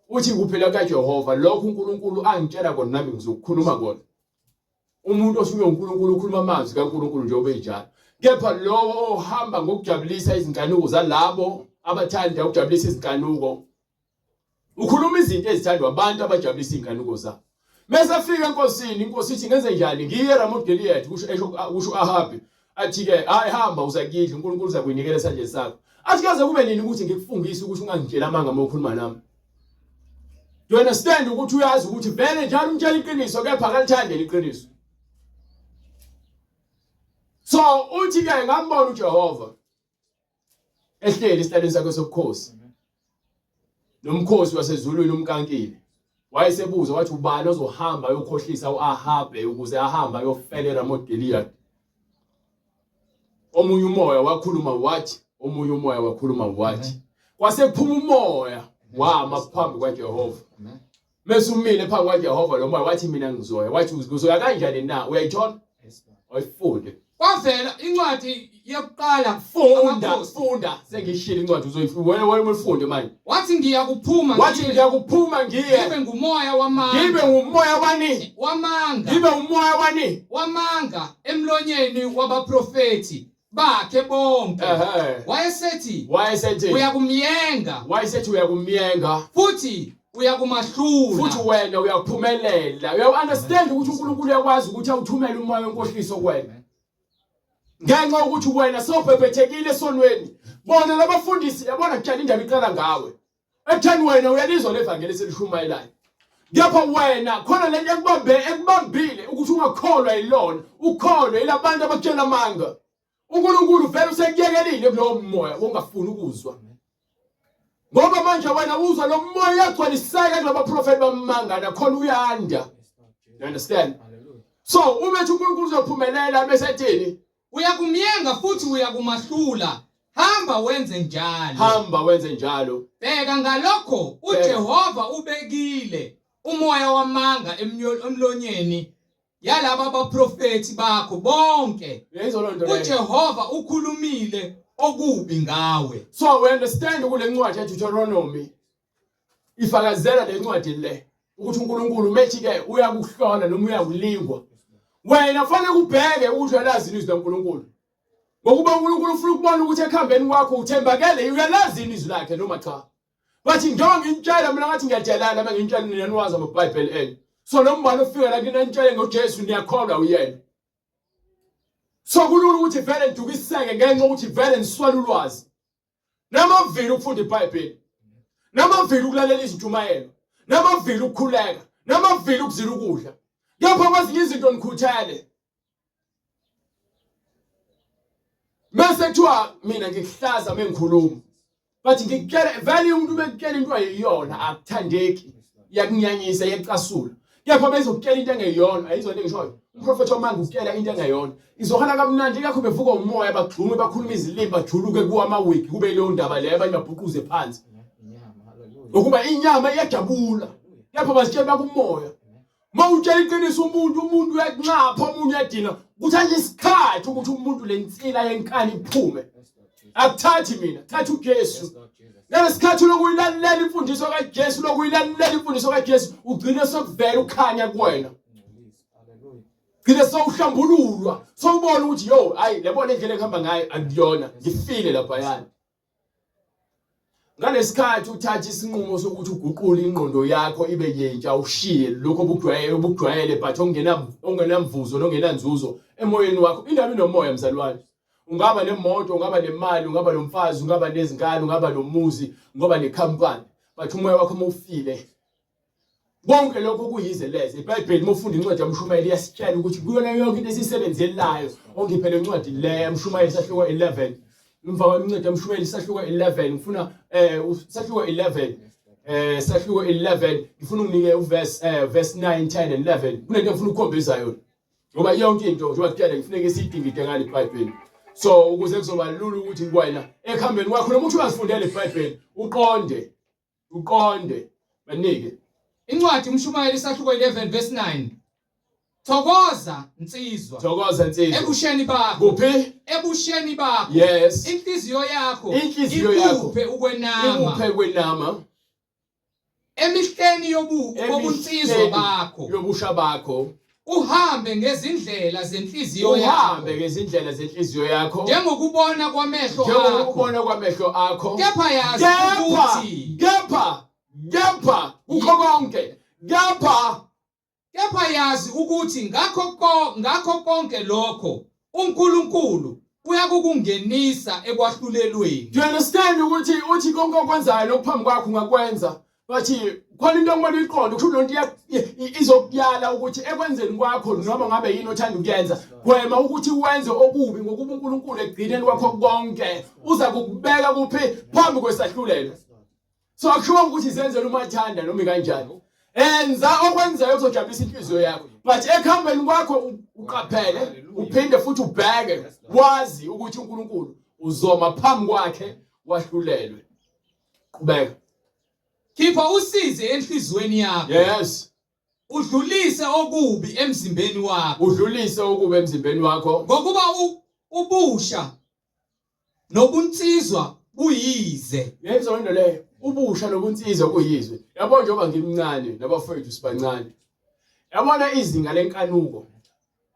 Uthi kuphela kaJehova lokho uNkulunkulu angitshela kona nami ngizokukhuluma kona. Umuntu osuke uNkulunkulu ukhuluma amazwi kaNkulunkulu njengoba enjalo. Kepha lowo ohamba ngokujabulisa izinkanuko zalabo abathanda ukujabulisa izinkanuko Ukhuluma izinto ezithandwa abantu abajabulisa izinkanuko zabo. Mese afika enkosini, inkosi ithi ngenze njani? Ngiye eRamoth Gilead kusho esho kusho Ahabi. Athi ke hayi hamba uzakidla uNkulunkulu uzakuyinikela esandleni sakho. Athi kaze kube nini ukuthi ngikufungise ukuthi ungangitsheli amanga uma ukhuluma nami. Do you understand ukuthi uyazi ukuthi vele njalo umtshela iqiniso kepha akalithandi iqiniso. So uthi ke ngambona uJehova ehleli esihlalweni sakhe sobukhosi. Nomkhosi wasezulwini umkankile. Wayesebuza wathi ubani ozohamba ayokhohlisa uAhabe ukuze ahambe ayofela eRamot Gilead. Omunye umoya wakhuluma wathi, omunye umoya wakhuluma wathi. Kwase kuphuma umoya wama phambi kwaJehova. Mese umile phambi kwaJehova lo moya wathi mina ngizoya. Wathi uzoya kanjani na? Uyayithola? Wayifunde. Kwavela incwadi yokuqala Funda, Amakhosi. funda. Sengishilo incwadi uzoyifunda. Wena wena uyifunde manje. Wathi ngiyakuphuma Wathi ngiye ngiyakuphuma ngiye ngibe ngumoya wamanga ngibe ngumoya wani? wamanga Ngibe umoya wani? wamanga emlonyeni wabaprofethi bakhe bonke. Ehhe. Wayesethi Wayesethi uyakumyenga wayesethi uyakumyenga futhi uyakumahlula. futhi wena uyakuphumelela. Uyawu understand ukuthi uNkulunkulu uyakwazi ukuthi awuthumele umoya wenkohliso kuwena. Ngenxa yokuthi wena sewubhebhethekile esonweni. Bona labafundisi yabona kutshela indaba iqala ngawe. Ekutheni wena uyalizwa levangeli esilishumayelayo. Kepha wena khona lento ekubambe ekubambile ukuthi ungakholwa yilona, ukholwe yilabantu abakutshela amanga. uNkulunkulu vele usekuyekelile kulowo moya wongafuni ukuzwa. Ngoba manje wena uzwa lo moya uyagcwaliseka kulaba profeti bamanga nakhona uyanda. You understand? So uma ethi uNkulunkulu uzophumelela bese ethini? Uyakumyenga futhi uyakumahlula. Hamba wenze njalo. Hamba wenze njalo. Bheka ngalokho uJehova ubekile umoya wamanga emlonyeni yalaba baprofethi bakho bonke. Uyayizwa loo nto leyo? UJehova ukhulumile okubi ngawe. So we understand kule ncwadi yeDeuteronomy ifakazela le ncwadi le ukuthi uNkulunkulu methi ke uyakuhlola noma uyakulingwa. Wena fanele ubheke ukuthi uyalazi izwi laNkulunkulu. Ngokuba uNkulunkulu ufuna ukubona ukuthi ekuhambeni kwakho uthembakele uyalazi izwi lakhe noma cha. Bathi njengoba nginitshela mina ngathi ngiyatshelana uma nginitshela nina niwazi amaBhayibheli enu. So lo mbhalo ofika la kini anitshele ngoJesu niyakholwa uyena. So kulula ukuthi vele nidukiseke ngenxa yokuthi vele niswela ulwazi. Namavili ukufunda iBhayibheli. Namavili ukulalela izintshumayelo. Namavili ukukhuleka. Namavili ukuzila ukudla. Kepha kwezinye izinto nikhuthele. Bese kuthiwa mina ngikuhlaza mengikhuluma. But ngikutshela vele umuntu ubekutshela into ayiyona akuthandeki. Iyakunyanyisa iyacasula. Kepha bezokutshela into engeyona, ayizwa into engishoyo. Umprofethi wamanga ukutshela into engeyona. Izokhala kamnandi yakho bevuka umoya bagxume bakhuluma izilimi bajuluke kuwa amawigi kube leyo ndaba leyo abanye babhuquze phansi. Ngokuba inyama iyajabula. Kepha bazitshela bakumoya. Uma utshela iqiniso umuntu umuntu uyakunxapha omunye uyadina kuthatha isikhathi ukuthi umuntu le nsila yenkani iphume akuthathi mina thatha uJesu ngalesikhathi lokuyilalela imfundiso kaJesu lokuyilalela imfundiso kaJesu ugcine sokuvela ukhanya kuwena gcine sowuhlambululwa sowubona ukuthi yo hayi lebona indlela engihamba ngayo akuyona ngifile laphayana Ngalesikhathi uthatha isinqumo sokuthi uguqule ingqondo yakho ibe yintsha ushiye lokho obukujwayele obukujwayele but okungena okungenamvuzo nongenanzuzo emoyeni wakho indaba inomoya mzalwane ungaba nemoto ungaba nemali ungaba nomfazi ungaba nezingane ungaba nomuzi ungaba nekhampani but umoya wakho uma ufile Konke lokho kuyize leze. IBhayibheli uma ufunda incwadi yamshumayeli iyasitshela ukuthi kuyona yonke into esiyisebenzelayo. Ongiphe le ncwadi le yamshumayeli sahluko 11. Emva kwencwadi yamshumayeli sahluko 11 ngifuna eh sahluko 11 eh sahluko 11 ngifuna unginike uverse eh verse 9 10 and 11 kunento engifuna ukukhombisa yona ngoba yonke into njengoba kutshela ngifuneka siyidingide ngale iBhayibheli so ukuze kuzoba lula ukuthi kuwena ekuhambeni kwakho noma uthi uyazifundela iBhayibheli uqonde uqonde banike Incwadi uMshumayeli isahluko 11 verse 9. Thokoza nsizwa. Thokoza nsizwa. Ebusheni bakho. Kuphi? Ebusheni bakho. Yes. Inhliziyo yakho. Inhliziyo yakho. Ikuphe ukwenama. Ikuphe kwenama. Emihleni yobu yobunsizwa bakho. Yobusha bakho. Uhambe ngezindlela zenhliziyo yakho. Uhambe ngezindlela zenhliziyo yakho. Njengokubona kwamehlo akho. Njengokubona kwamehlo akho. Kepha yazi ukuthi kepha kepha kukho konke kepha kepha yazi ukuthi ngakho ngakho konke lokho uNkulunkulu Kuyakukungenisa ekwahlulelweni. Do you understand ukuthi uthi konke okwenzayo lokuphambi kwakho ungakwenza bathi khona into okumele uyiqonde kusho lonto izokuyala ukuthi ekwenzeni kwakho noma ngabe yini othanda ukuyenza gwema ukuthi wenze okubi ngokuba uNkulunkulu ekugcineni kwakho konke uza kukubeka kuphi phambi kwesahlulelo. So akushiwo ukuthi zenzele umathanda noma kanjani. Enza okwenzayo kuzojabulisa inhliziyo yakho. But ekuhambeni kwakho uqaphele uphinde futhi ubheke wazi ukuthi uNkulunkulu uzoma phambi kwakhe wahlulelwe. Qhubeka. Khipha usizi enhliziyweni yakho. Yes. Udlulise okubi emzimbeni wakho. Udlulise okubi emzimbeni wakho. Ngokuba ubusha Nobunsizwa buyize. Yayizona into leyo. Ubusha nobunsizwa kuyizwe. Yabo njengoba ngimncane nabafowethu sibancane. Yabona izinga lenkanuko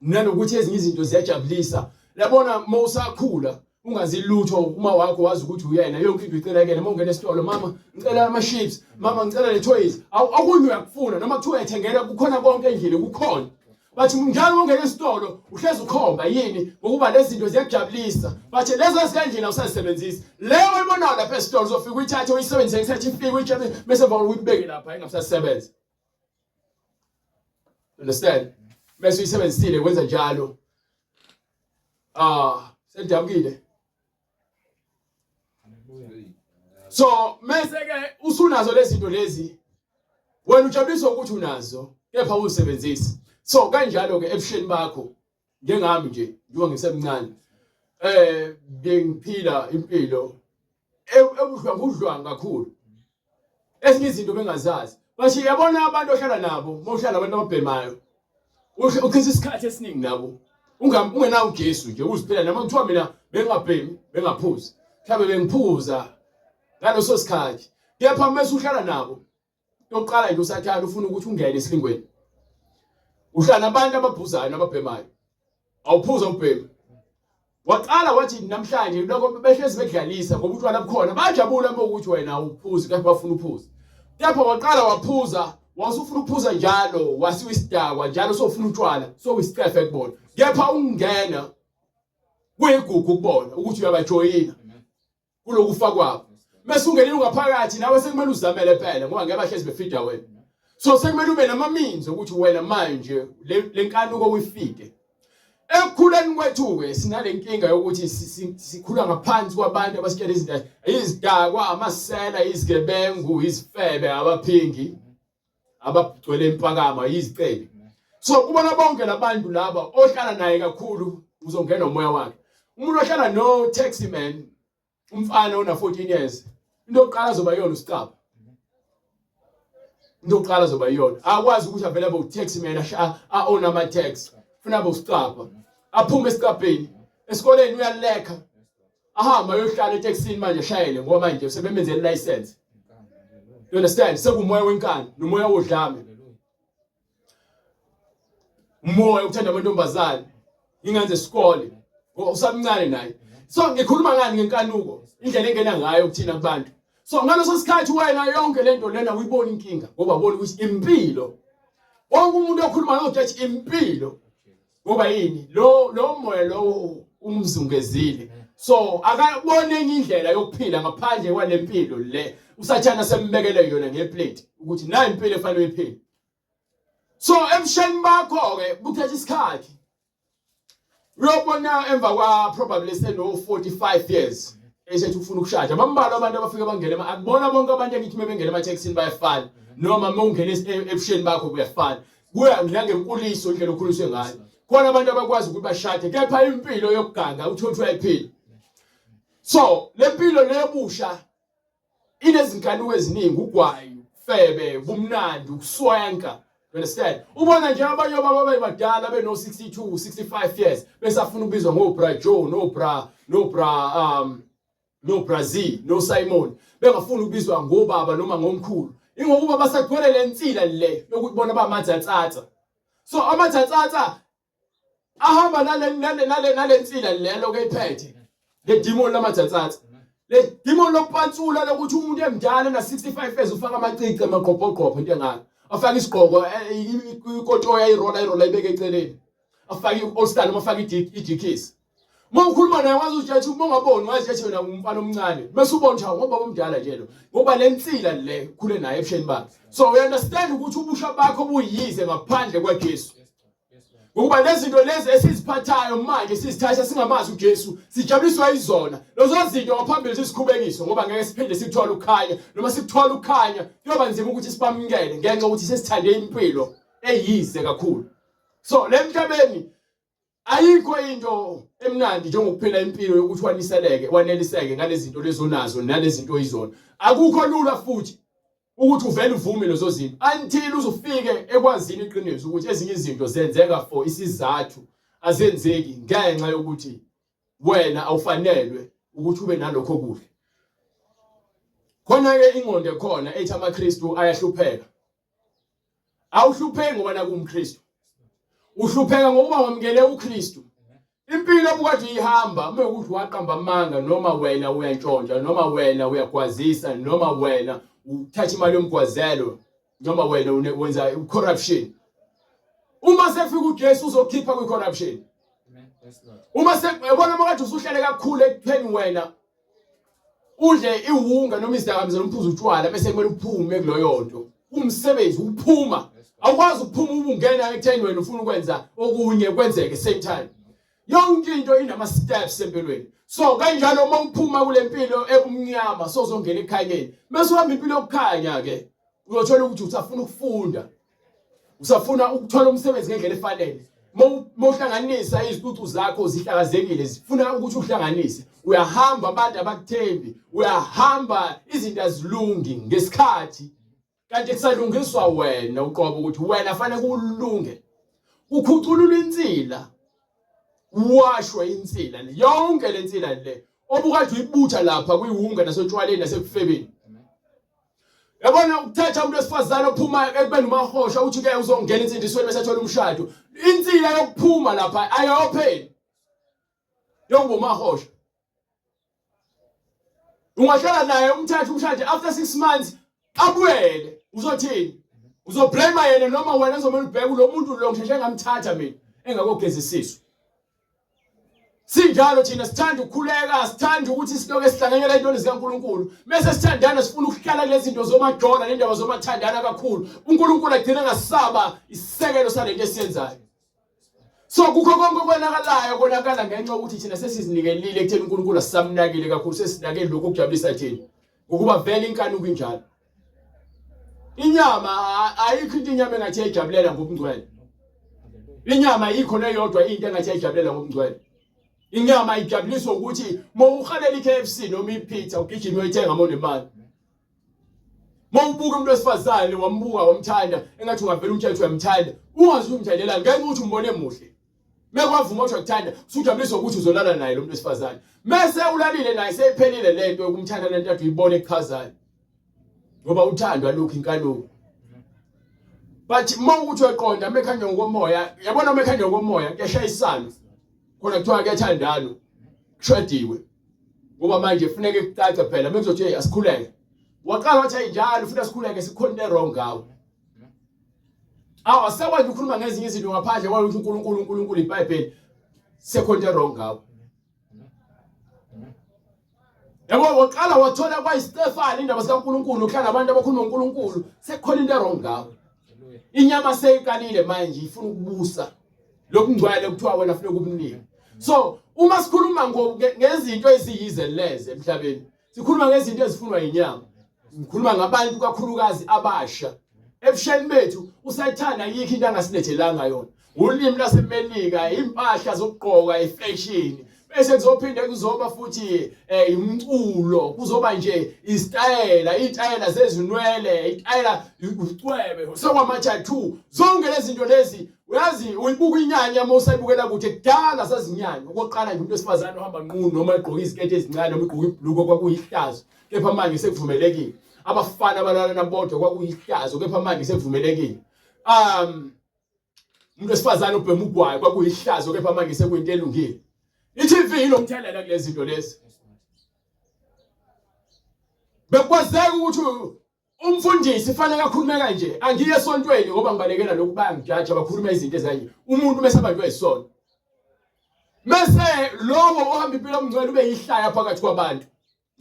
nanokuthi ezinye izinto ziyajabulisa. Yabona uma usakhula ungazi lutho uma wakho wazi ukuthi uyena yonke into uyicela kuyena uma ungena esitolo mama ngicela ama-chips mama ngicela le toys okunye uyakufuna noma kuthiwa uyayithengela kukhona konke endlini kukhona Bathi njalo ungena esitolo uhlezi ukhomba yini ngokuba lezi zinto ziyakujabulisa. Bathi lezo ezikandlini awusazisebenzisi. Leyo oyibonayo lapha esitolo uzofika uyithathe uyisebenzise ngesikhathi ifike uyitshele bese emva uyibeke lapha ingasasebenzi. Understand? Bese uyisebenzisile kwenza njalo. Ah, selidabukile. So mese ke usunazo lezi zinto lezi wena ujabuliswa ukuthi unazo kepha uzisebenzisi. So kanjalo ke ebusheni bakho njengami nje njengoba ngisemncane eh bengiphila impilo ebudlwangudlwangu kakhulu. Ezinye izinto bengazazi. Basho yabona abantu ohlala nabo, uma uhlala nabantu ababhemayo uchitha isikhathi esiningi nabo ungenawo uJesu nje uziphila noma kuthiwa mina bengingabhemi bengaphuzi mhlawumbe bengiphuza ngaleso sikhathi kepha mase uhlala nabo yokuqala nje usathane ufuna ukuthi ungene esilingweni uhlala nabantu ababhuzayo nababhemayo awuphuza ubhema waqala wathi namhlanje lokho behlezi bekudlalisa ngoba utshwala bukhona bajabula uma ukuthi wena awuphuzi kepha bafuna uphuze kepha waqala waphuza wasufuna ukuphuza njalo wasiwa isidakwa njalo sofuna utshwala sowisicefe kubona kepha ungena kuyigugu kubona ukuthi uyabajoyina kulokufa kwabo mase ungenile ungaphakathi nawe sekumele uzamele phela ngoba ngeke bahlezi befida wena so sekumele ube nama-means ukuthi wena manje le nkanuko uyifike ekukhuleni kwethu-ke sinale nkinga yokuthi sikhula ngaphansi kwabantu abasitshela izinto izidakwa amasela izigebengu izifebe abaphingi abagcwele impakama yizicebi so kubona bonke labantu laba ohlala naye kakhulu uzongena umoya wakhe umuntu ohlala no taxi man umfana ona 14 years into yokuqala azoba yona usicaba into yokuqala azoba yona akwazi ukuthi avele abe u-taxi man a-own ama-taxi funa abe usicaba aphume esicabheni esikoleni uyalekha ahamba ayohlala etekisini manje ashayele ngoba manje sebemenzele license you understand sekumoya wenkani nomoya wodlame umoya ukuthanda amantombazane inganze isikole ngoba usamncane naye so ngikhuluma ngani ngenkanuko indlela engena ngayo kuthina kubantu so ngaleso sikhathi wena yonke lento lena uyibona inkinga ngoba ubona ukuthi impilo wonke umuntu okhuluma ngokuthi impilo ngoba yini lo lo moya lo umzungezile so akabone enye indlela yokuphila ngaphandle kwalempilo le usathana sembekele yona ngeplate ukuthi nayi impilo efanele uyiphile so ebusheni bakho ke kuthatha isikhathi uyobona emva kwa probably seno 45 years esethi ufuna ukushada bambalwa abantu abafike bangene akubona bonke abantu engithi mebengena emathekisini bayafana noma uma ungena ebusheni bakho kuyafana kuya nangenkuliso indlela okhuliswe ngayo khona abantu abakwazi ukuthi bashade kepha impilo yokuganga uthole ukuthi uyayiphila so le mpilo leyobusha inezinkanuko eziningi ugwayi febe bumnandi ukuswenka you understand ubona nje abanye obaba abebadala beno 62 65 years besafuna ukubizwa ngo bra Joe no bra no bra um no Brazil no Simon bengafuni ukubizwa ngobaba noma ngomkhulu ingokuba basagcwele lensila le yokuthi bona bamadzatsatsa so amadzatsatsa ahamba nale nale nale nalensila lelo ke iphethe le demon lamadzatsatsa le demon lokupantsula lokuthi umuntu emdala na 65 years ufaka amacici amagqobhogqobho into engaka afake isigqoko eh, ikotoya irola irola ibeke eceleni afake i-all star noma afake i-dikis. Uma ukhuluma naye wazi ukuthi uma ungaboni wazi ukuthi wena umfana omncane. Bese ubona ukuthi ngoba omdala nje lo. Ngoba le nsila le ukhule naye ebusheni bakhe. So you understand ukuthi ubusha bakho buyize ngaphandle kwaJesu. Ngokuba lezi zinto lezi esiziphathayo manje sizithatha singamazi uJesu, sijabuliswa izona. Lezo zinto ngaphambili sisikhubekiso ngoba ngeke siphinde sikuthole ukukhanya noma sikuthole ukukhanya kuyoba nzima ukuthi sibamukele ngenxa yokuthi sesithande impilo eyize kakhulu. So le mhlabeni ayikho into emnandi njengokuphila impilo yokuthi waniseleke waneliseke ngalezi zinto lezonazo nalezi zinto oyizona. Akukho lula futhi ukuthi uvele uvume lezo zinto until uzufike ekwazini iqiniso ukuthi ezinye izinto zenzeka for isizathu azenzeki ngenxa yokuthi wena awufanelwe ukuthi ube nalokho kuhle khona ke ingqondo ekhona ethi amaKristu ayahlupheka Awuhlupheki ngoba nakuwumKristu. Uhlupheka ngokuba wamukele uKristu. Impilo obukade uyihamba uma ukuthi waqamba amanga noma wena uyantshontsha noma wena uyagwazisa noma wena uthatha imali yomgwazelo noma wena wenza corruption. Uma sefika uJesu uzokhipha kwi corruption. Uma sekubona uma kade usuhlale kakhulu ekutheni wena udle iwunga noma izidakamizwa nomphuza utshwala bese kumele uphume kuloyo nto umsebenzi ukuphuma awukwazi ukuphuma ubungena ekutheni wena ufuna ukwenza okunye kwenzeke same time yonke into inama steps empilweni so kanjalo uma uphuma kule mpilo ebumnyama sozongena ekukhanyeni bese uhamba impilo yokukhanya ke uyothola ukuthi usafuna ukufunda usafuna ukuthola umsebenzi ngendlela efanele mawuhlanganisa izicucu zakho zihlakazekile zifuna ukuthi uhlanganise uyahamba abantu abakuthembi uyahamba izinto azilungi ngesikhathi kanti kusalungiswa wena uqobo ukuthi wena fanele kulunge ukhuculula insila washwe insila yonke lensila le obukade uyibutha lapha kwiwunga nasotshwaleni nasekufebeni Yabona ukuthatha umuntu wesifazane ophuma ekubeni umahosha uthi ke uzongena insindisweni bese athola umshado. Insila yokuphuma lapha ayopheli. Yokuba umahosha. Ungahlala naye umthathe umshade after 6 months abuyele uzothini? Uzoblame yena noma wena uzomela ubheke lo muntu lo ngisheshe ngamthatha mina engakogezisiswa. Sinjalo thina sithanda ukukhuleka, sithanda ukuthi siloke sihlanganyela entweni zikaNkulunkulu. Bese sithandana sifuna ukuhlala kulezi zinto zomajola nendaba zomathandana kakhulu. uNkulunkulu agcina ngasaba isisekelo salento esiyenzayo. So kukho konke okwenakalayo konakala ngenxa yokuthi thina sesizinikelile ekutheni uNkulunkulu asisamnakile kakhulu sesinake lokhu okujabulisa thina. Ngokuba vele inkanuko injalo. Inyama ayikho into inyama engathi yayijabulela ngobungcwele. Inyama ayikho neyodwa into engathi yayijabulela ngobungcwele. Inyama ijabuliswa ukuthi mawuhalela iKFC noma ipizza ugijime uyithenga uma unemali. Mawubuka umuntu wesifazane wambuka wamthanda engathi ungavela umtshela ukuthi uyamthanda ungazi umthandelani ngenxa ukuthi umbone muhle. Mekwavuma ukuthi akuthanda usujabuliswa ukuthi uzolala naye lo muntu wesifazane. Mese ulalile naye seyiphelile lento yokumthanda lento ade uyibone ekuchazayo. Ngoba uthando alukho inkanuko. But uma ukuthi uyaQonda mekhanya ngokomoya, yabona mekhanya ngokomoya kuyashayisana. Khona kuthiwa kuyathandana. Kushadiwe. Ngoba manje kufuneka kucace phela mekuzothi hey asikhuleke. Waqala wathi ayinjalo futhi asikhuleke sikhona into wrong ngawe. Awu asakwazi ukukhuluma ngezinye izinto ngaphandle kwalokuthi uNkulunkulu uNkulunkulu iBhayibheli sekhona into wrong ngawe. Yabo waqala wathola kwayiStefani indaba zikaNkulunkulu uhlala abantu abakhuluma ngoNkulunkulu sekukhona into wrong ngawe. Inyama seyiqalile manje ifuna ukubusa. Lokungcwele kuthiwa wena funeka ubunike. So uma sikhuluma ngezinto eziyize leze emhlabeni sikhuluma ngezinto ezifunwa yinyama. Ngikhuluma ngabantu kakhulukazi abasha. Ebusheni bethu uSathane ayikho into angasilethelanga yona. Ulimi laseMelika, impahla zokugqoka, ifashion. Bese kuzophinde kuzoba futhi eh, umculo, kuzoba nje isitayela, itayela zezinwele, itayela ucwebe, sekwama tattoo. Zonke lezi zinto lezi uyazi uyibuka inyanya uma usayibukela kude kudala sazinyanya. Okokuqala nje umuntu wesifazane ohamba nqunu noma egqoka iziketi ezincane noma egqoka ibhuluko kwakuyihlazo. Kepha manje sekuvumelekile. Abafana abalalana bodwa kwakuyihlazo kepha manje sekuvumelekile. Umuntu wesifazane ubhema ugwayi kwakuyihlazo kepha manje sekuyinto elungile. I-TV inomthelela kulezi zinto lezi. Bekwazeka ukuthi umfundisi fanele akhulume kanje angiye esontweni ngoba ngibalekela lokhu bayangijaja bakhuluma izinto ezikanje umuntu mese abanjwe isono. Mese lowo ohamba impilo omngcwele ube yihlaya phakathi kwabantu.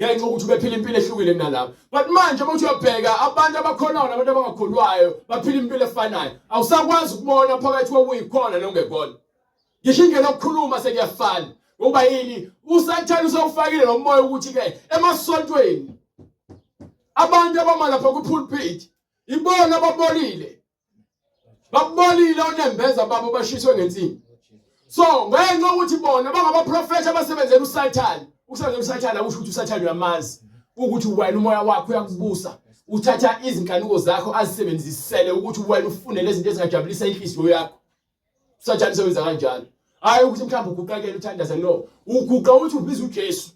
Ngenxa ukuthi ubephila impilo ehlukile kunalabo. But manje uma uthi uyabheka abantu abakholwayo nabantu abangakholwayo baphila impilo efanayo. Awusakwazi ukubona phakathi kokuyikhona nongekhona. Ngisho indlela yokukhuluma sekuyafana. Ngoba yini? USathane usewufakile lo moya ukuthi ke emasontweni abantu abama lapha kwi-pulpit ibona ababolile bakubolile onembeza babo bashiswe ngensimbi so ngenxa ukuthi bona bangabaprofethi abasebenzela uSathane ukusebenzela uSathane akusho ukuthi uSathane uyamazi ukuthi wena umoya wakho uyakubusa uthatha izinkanuko zakho azisebenzisele ukuthi wena ufune lezi zinto ezingajabulisa inhliziyo yakho uSathane usebenza kanjalo hayi ukuthi mhlawumbe uguqakele uthandaza no uguqa uthi ubiza uJesu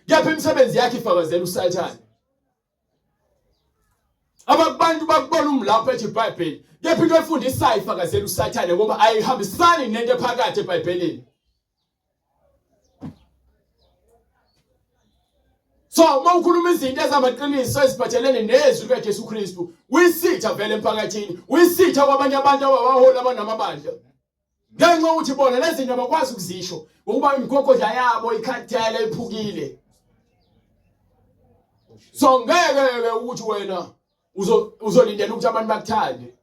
kepha imisebenzi yakhe ifakazela uSathane Abakubantu bakubona umlapho ethi iBhayibheli. Kepha into efundisayo ifakazela uSathane ngoba ayihambisani nento ephakathi eBhayibhelini. So uma ukhuluma izinto ezamaqiniso eziphathelene nezwi likaJesu Kristu, uyisitha vele emphakathini, uyisitha kwabanye abantu abawaholi abanamabandla. Ngenxa yokuthi bona lezi zinto abakwazi ukuzisho ngokuba imigogodla yabo ikhathele iphukile. So ngeke ke ukuthi wena uzolindela ukuthi abantu bakuthande.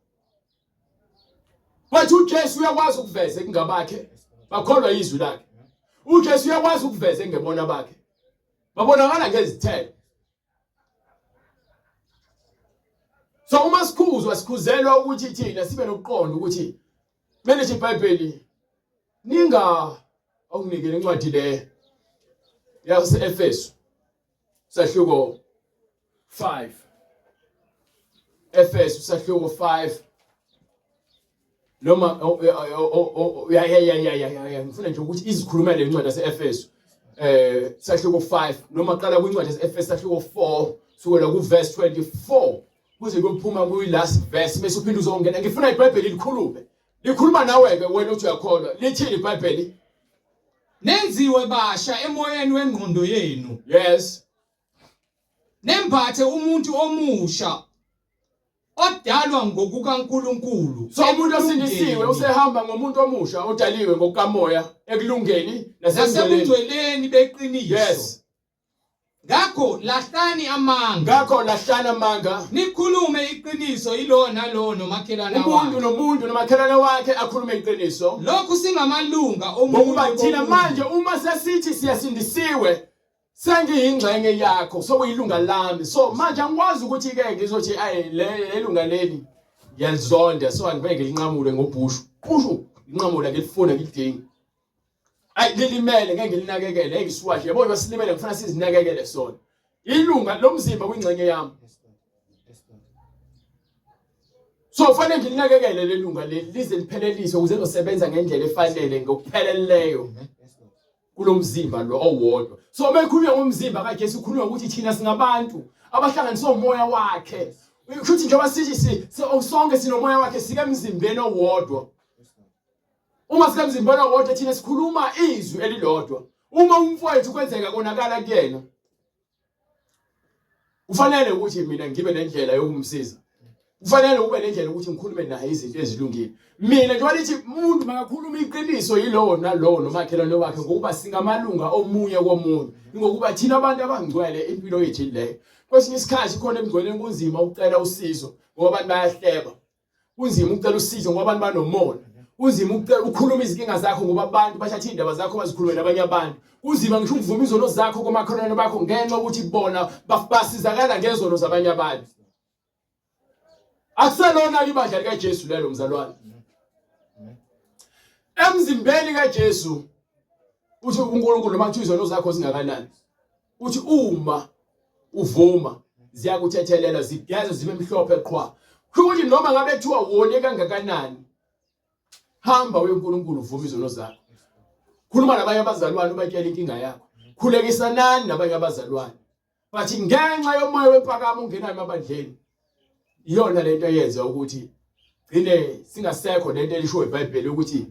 Wathi uJesu uyakwazi ukuveza ekungabakhe bakholwa izwi lakhe. UJesu uyakwazi ukuveza engebona bakhe. Babonakala ngezithelo. So uma sikhuzwa sikhuzelwa ukuthi thina sibe nokuqonda ukuthi mele iBhayibheli ninga awunikele incwadi le yase-Efesu sahluko 5 Efesu sahluko 5 noma oh, oh, oh, ya ya ya ya ya ya ngifuna nje ukuthi izikhulumele incwadi yase-Efesu eh sahluko 5 noma qala kwincwadi yase-Efesu sahluko 4 sukela ku verse 24 kuze kuyophuma kuyi last verse bese uphinde uzongena ngifuna iBhayibheli likhulume likhuluma nawe ke wena uthi uyakholwa lithini iBhayibheli Nenziwe basha emoyeni wengqondo yenu. Yes. Nembathe umuntu omusha odalwa ngokukaNkulunkulu. So umuntu osindisiwe usehamba ngomuntu omusha odaliwe ngokukamoya ekulungeni nasebungcweleni beqiniso. Yes. Ngakho lahlani amanga. Ngakho lahlani amanga. Nikhulume iqiniso yilowo nalowo nomakhelwane wakhe. Umuntu nomuntu nomakhelwane wakhe akhulume iqiniso. Lokhu singamalunga omuntu. Ngokuba thina manje uma sesithi siyasindisiwe sengiyingxenye yakho sokuyilunga lami so manje angikwazi ukuthi ke ngizothi ayi le lunga leli ngiyalizonda so angibeke ngilinqamule ngobhushu qushu nginqamula ngilifuna ngilidinga ayi lilimele ngeke ngilinakekele ngeke ngisiwashe yabo njengoba silimele ngifuna sizinakekele sona ilunga lomzimba kwingxenye yami so fanele ngilinakekele lelunga leli lize lipheleliswe ukuze lizosebenza ngendlela efanele ngokupheleleyo kulomzimba lo owodwa so uma ekhulunywa ngomzimba kaJesu ukhulunywa ukuthi thina singabantu abahlanganiswe umoya wakhe kusho njengoba sithi sonke sinomoya wakhe sike emzimbeni owodwa uma sike emzimbeni owodwa thina sikhuluma izwi elilodwa uma umfowethu kwenzeka konakala kuyena Kufanele ukuthi mina ngibe nendlela yokumsiza. Kufanele ube nendlela ukuthi ngikhulume naye izinto ezilungile. Mina njengoba lithi umuntu makakhuluma iqiniso yilowo nalowo nomakhelwane wakhe ngokuba singamalunga omunye komunye. Ngokuba thina abantu abangcwele impilo yethu leyo. Kwesinye isikhathi khona ebungcweleni kunzima ukucela usizo ngoba abantu bayahleba. Kunzima ukucela usizo ngoba abantu banomona. Kunzima ukucela ukukhuluma izinkinga zakho ngoba abantu bathatha izindaba zakho bazikhulume nabanye abantu. Kunzima ngisho ukuvuma izono zakho komakhelwane bakho ngenxa yokuthi bona basizakala ngezono zabanye abantu. Akuselona ibandla likaJesu lelo mzalwane. Emzimbeni kaJesu uthi uNkulunkulu noma kuthiwa izono zakho zingakanani. Uthi uma uvuma ziyakuthethelela zigeze zibe mhlophe qhwa. Kusho ukuthi noma ngabe kuthiwa wone kangakanani hamba uye uNkulunkulu uvume izono zakho. Khuluma nabanye abazalwane ubatshele inkinga yakho. Khulekisanani nabanye abazalwane. But ngenxa yomoya wempakamo ongenayo emabandleni iyona lento eyenza ukuthi gcine singasekho lento elisho iBhayibheli ukuthi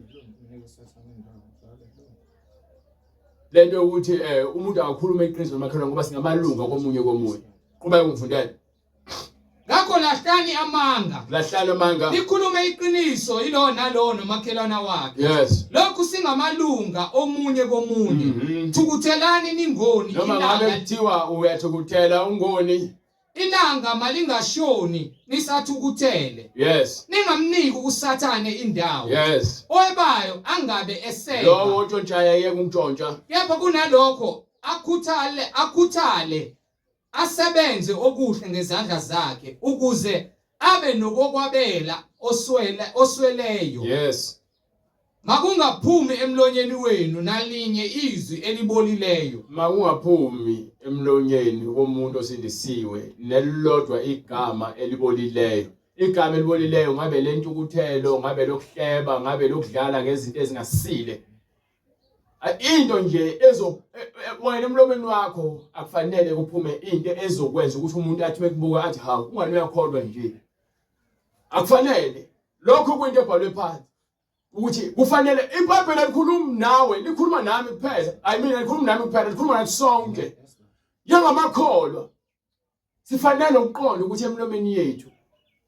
lento yokuthi eh umuntu akakhuluma iqiniso nomakhelwane ngoba singamalunga komunye komunye. Qhubeka ungifundele. Ngakho lahlani amanga. Lahlani amanga. Nikhulume iqiniso yilowo nalowo nomakhelwana wakhe. Yes. Lokhu singamalunga omunye komunye. Thukuthelani ningoni Noma ngabe kuthiwa uyathukuthela ungoni. Ilanga malingashoni nisathukuthele. Yes. Ningamniki uSathane indawo. Yes. Owebayo angabe eseba. Lowo ontshontshayo ayeke ukuntshontsha. Kepha kunalokho akhuthale akhuthale asebenze okuhle ngezandla zakhe ukuze abe nokokwabela oswele osweleyo. Yes. Makungaphumi emlonyeni wenu nalinye izwi elibolileyo. Makungaphumi emlonyeni womuntu osindisiwe nelilodwa igama elibolileyo. Igama elibolileyo ngabe lentukuthelo, ngabe lokuhleba, ngabe lokudlala ngezinto ezingasile. Into nje ezo e, e, wena emlomeni wakho akufanele kuphume into ezokwenza ukuthi umuntu athi mekubuka athi hawu ungani uyakholwa nje. Akufanele. Lokho kuyinto ebhalwe phansi. Ukuthi kufanele iBhayibheli alikhulumi nawe, likhuluma nami kuphela. I mean alikhulumi nami kuphela, likhuluma nathi sonke. Njengamakholwa sifanele ukuqonda ukuthi emlomeni yethu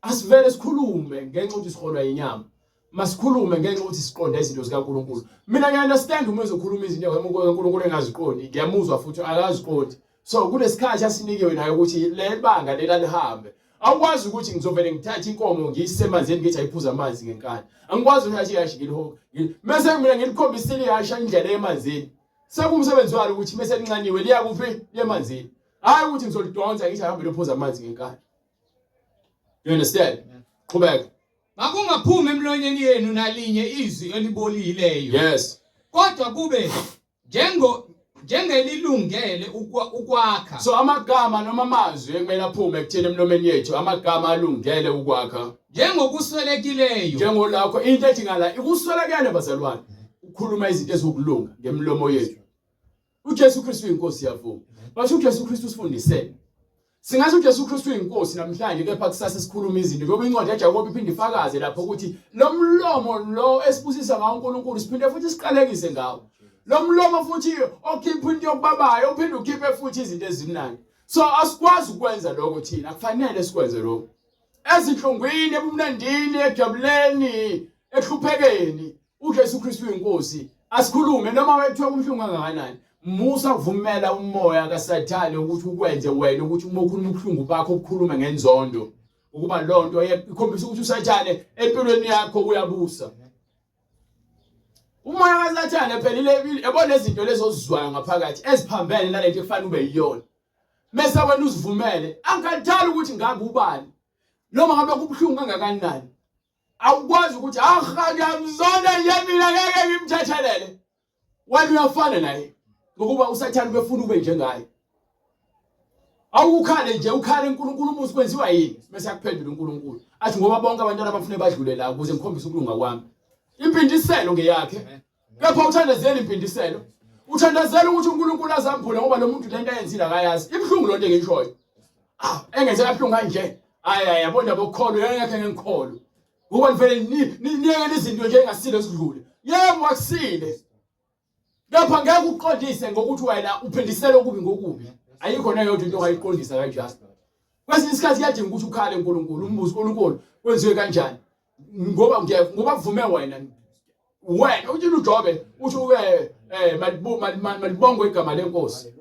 asivele sikhulume ngenxa ukuthi siholwa inyama. Masikhulume ngenxa ukuthi siqonda izinto zikaNkulunkulu. Mina ngiya-understand uma ezokhuluma izinto kaNkulunkulu engaziqondi, ngiyamuzwa futhi akaziqondi. So kunesikhathi asinikiwe naye ukuthi leli banga lela lihambe. Awukwazi ukuthi ngizovele ngithathe inkomo ngiyise emanzini ngithi ayiphuze amanzi ngenkani. Angikwazi ukuthatha ihhashi ngilihoke. Mese mina ngilikhombisile ihhashi indlela emanzini. Sekumsebenzi walo ukuthi mese linxaniwe liya kuphi? Liya emanzini. Hayi ukuthi ngizolidonsa ngithi ahambe liyophuza amanzi ngenkani. You understand? Qhubeka. Makungaphumi emlonyeni yenu nalinye izwi elibolileyo. Yes. Kodwa kube njengo njengelilungele ukwakha. So amagama noma amazwi ekumele aphume kuthina emlomeni yethu amagama alungele ukwakha. Njengokuswelekileyo. Njengolakho into ethi ngala ikuswelekele bazalwane. Ukukhuluma izinto eziwukulunga ngemlomo yethu. UJesu Kristu uyinkosi yavuma. Basho uJesu Kristu usifundisele. Singathi uJesu Kristu uyinkosi namhlanje kepha kusasa sikhuluma izinto njengoba incwadi yaJakobe iphinde ifakaze lapho ukuthi lo mlomo lo esibusisa ngawo uNkulunkulu siphinde futhi siqalekise ngawo. Lo mlomo futhi okhipha into yokubabayo uphinde ukhiphe futhi izinto ezimnandi. So asikwazi ukwenza lokho thina kufanele sikwenze lokho. Ezinhlungwini, ebumnandini, ekujabuleni, ekuhluphekeni uJesu Kristu uyinkosi asikhulume noma wethiwa kubuhlungu kangakanani musa kuvumela umoya kaSathane ukuthi ukwenze wena ukuthi uma ukhuluma ubuhlungu bakho ukhulume ngenzondo ukuba lonto ikhombisa ukuthi uSathane empilweni yakho uyabusa umoya kaSathane phela ile yabona izinto lezo ozizwayo ngaphakathi eziphambene nalento ekufanele ube yiyona mese wena uzivumele angikhathali ukuthi ngabe ubani noma ngabe kubuhlungu kangakanani awukwazi ukuthi aha ngiyamzonda nje mina ngeke ngimthethelele wena uyafana naye ngokuba usathane ubefuna ube njengaye awukhale nje ukhale uNkulunkulu umuzi kwenziwa yini bese yakuphendula uNkulunkulu athi ngoba bonke abantwana bafune badlule la ukuze ngikhombise ukulunga kwami impindiselo ngeyakhe kepha uthandazela impindiselo uthandazela ukuthi uNkulunkulu azambule ngoba lo muntu lento ayenzile akayazi ibuhlungu lonto engiyishoyo ah engenze kabuhlungu kanje hayi hayi yabona bokukholwa yena ngeke ngikholwe ngoba nivele niyekele izinto nje engasile sidlule yebo akusile kepha ngeke uqondise ngokuthi wena uphindisele okubi ngokubi ayikho neyodwa into ongayiqondisa kanjalo kwesinye isikhathi kuyadinga ukuthi ukhale uNkulunkulu umbuze uNkulunkulu kwenziwe kanjani ngoba ngoba kuvume wena wena uthi uJobe uthi uke eh malibongwe igama lenkosi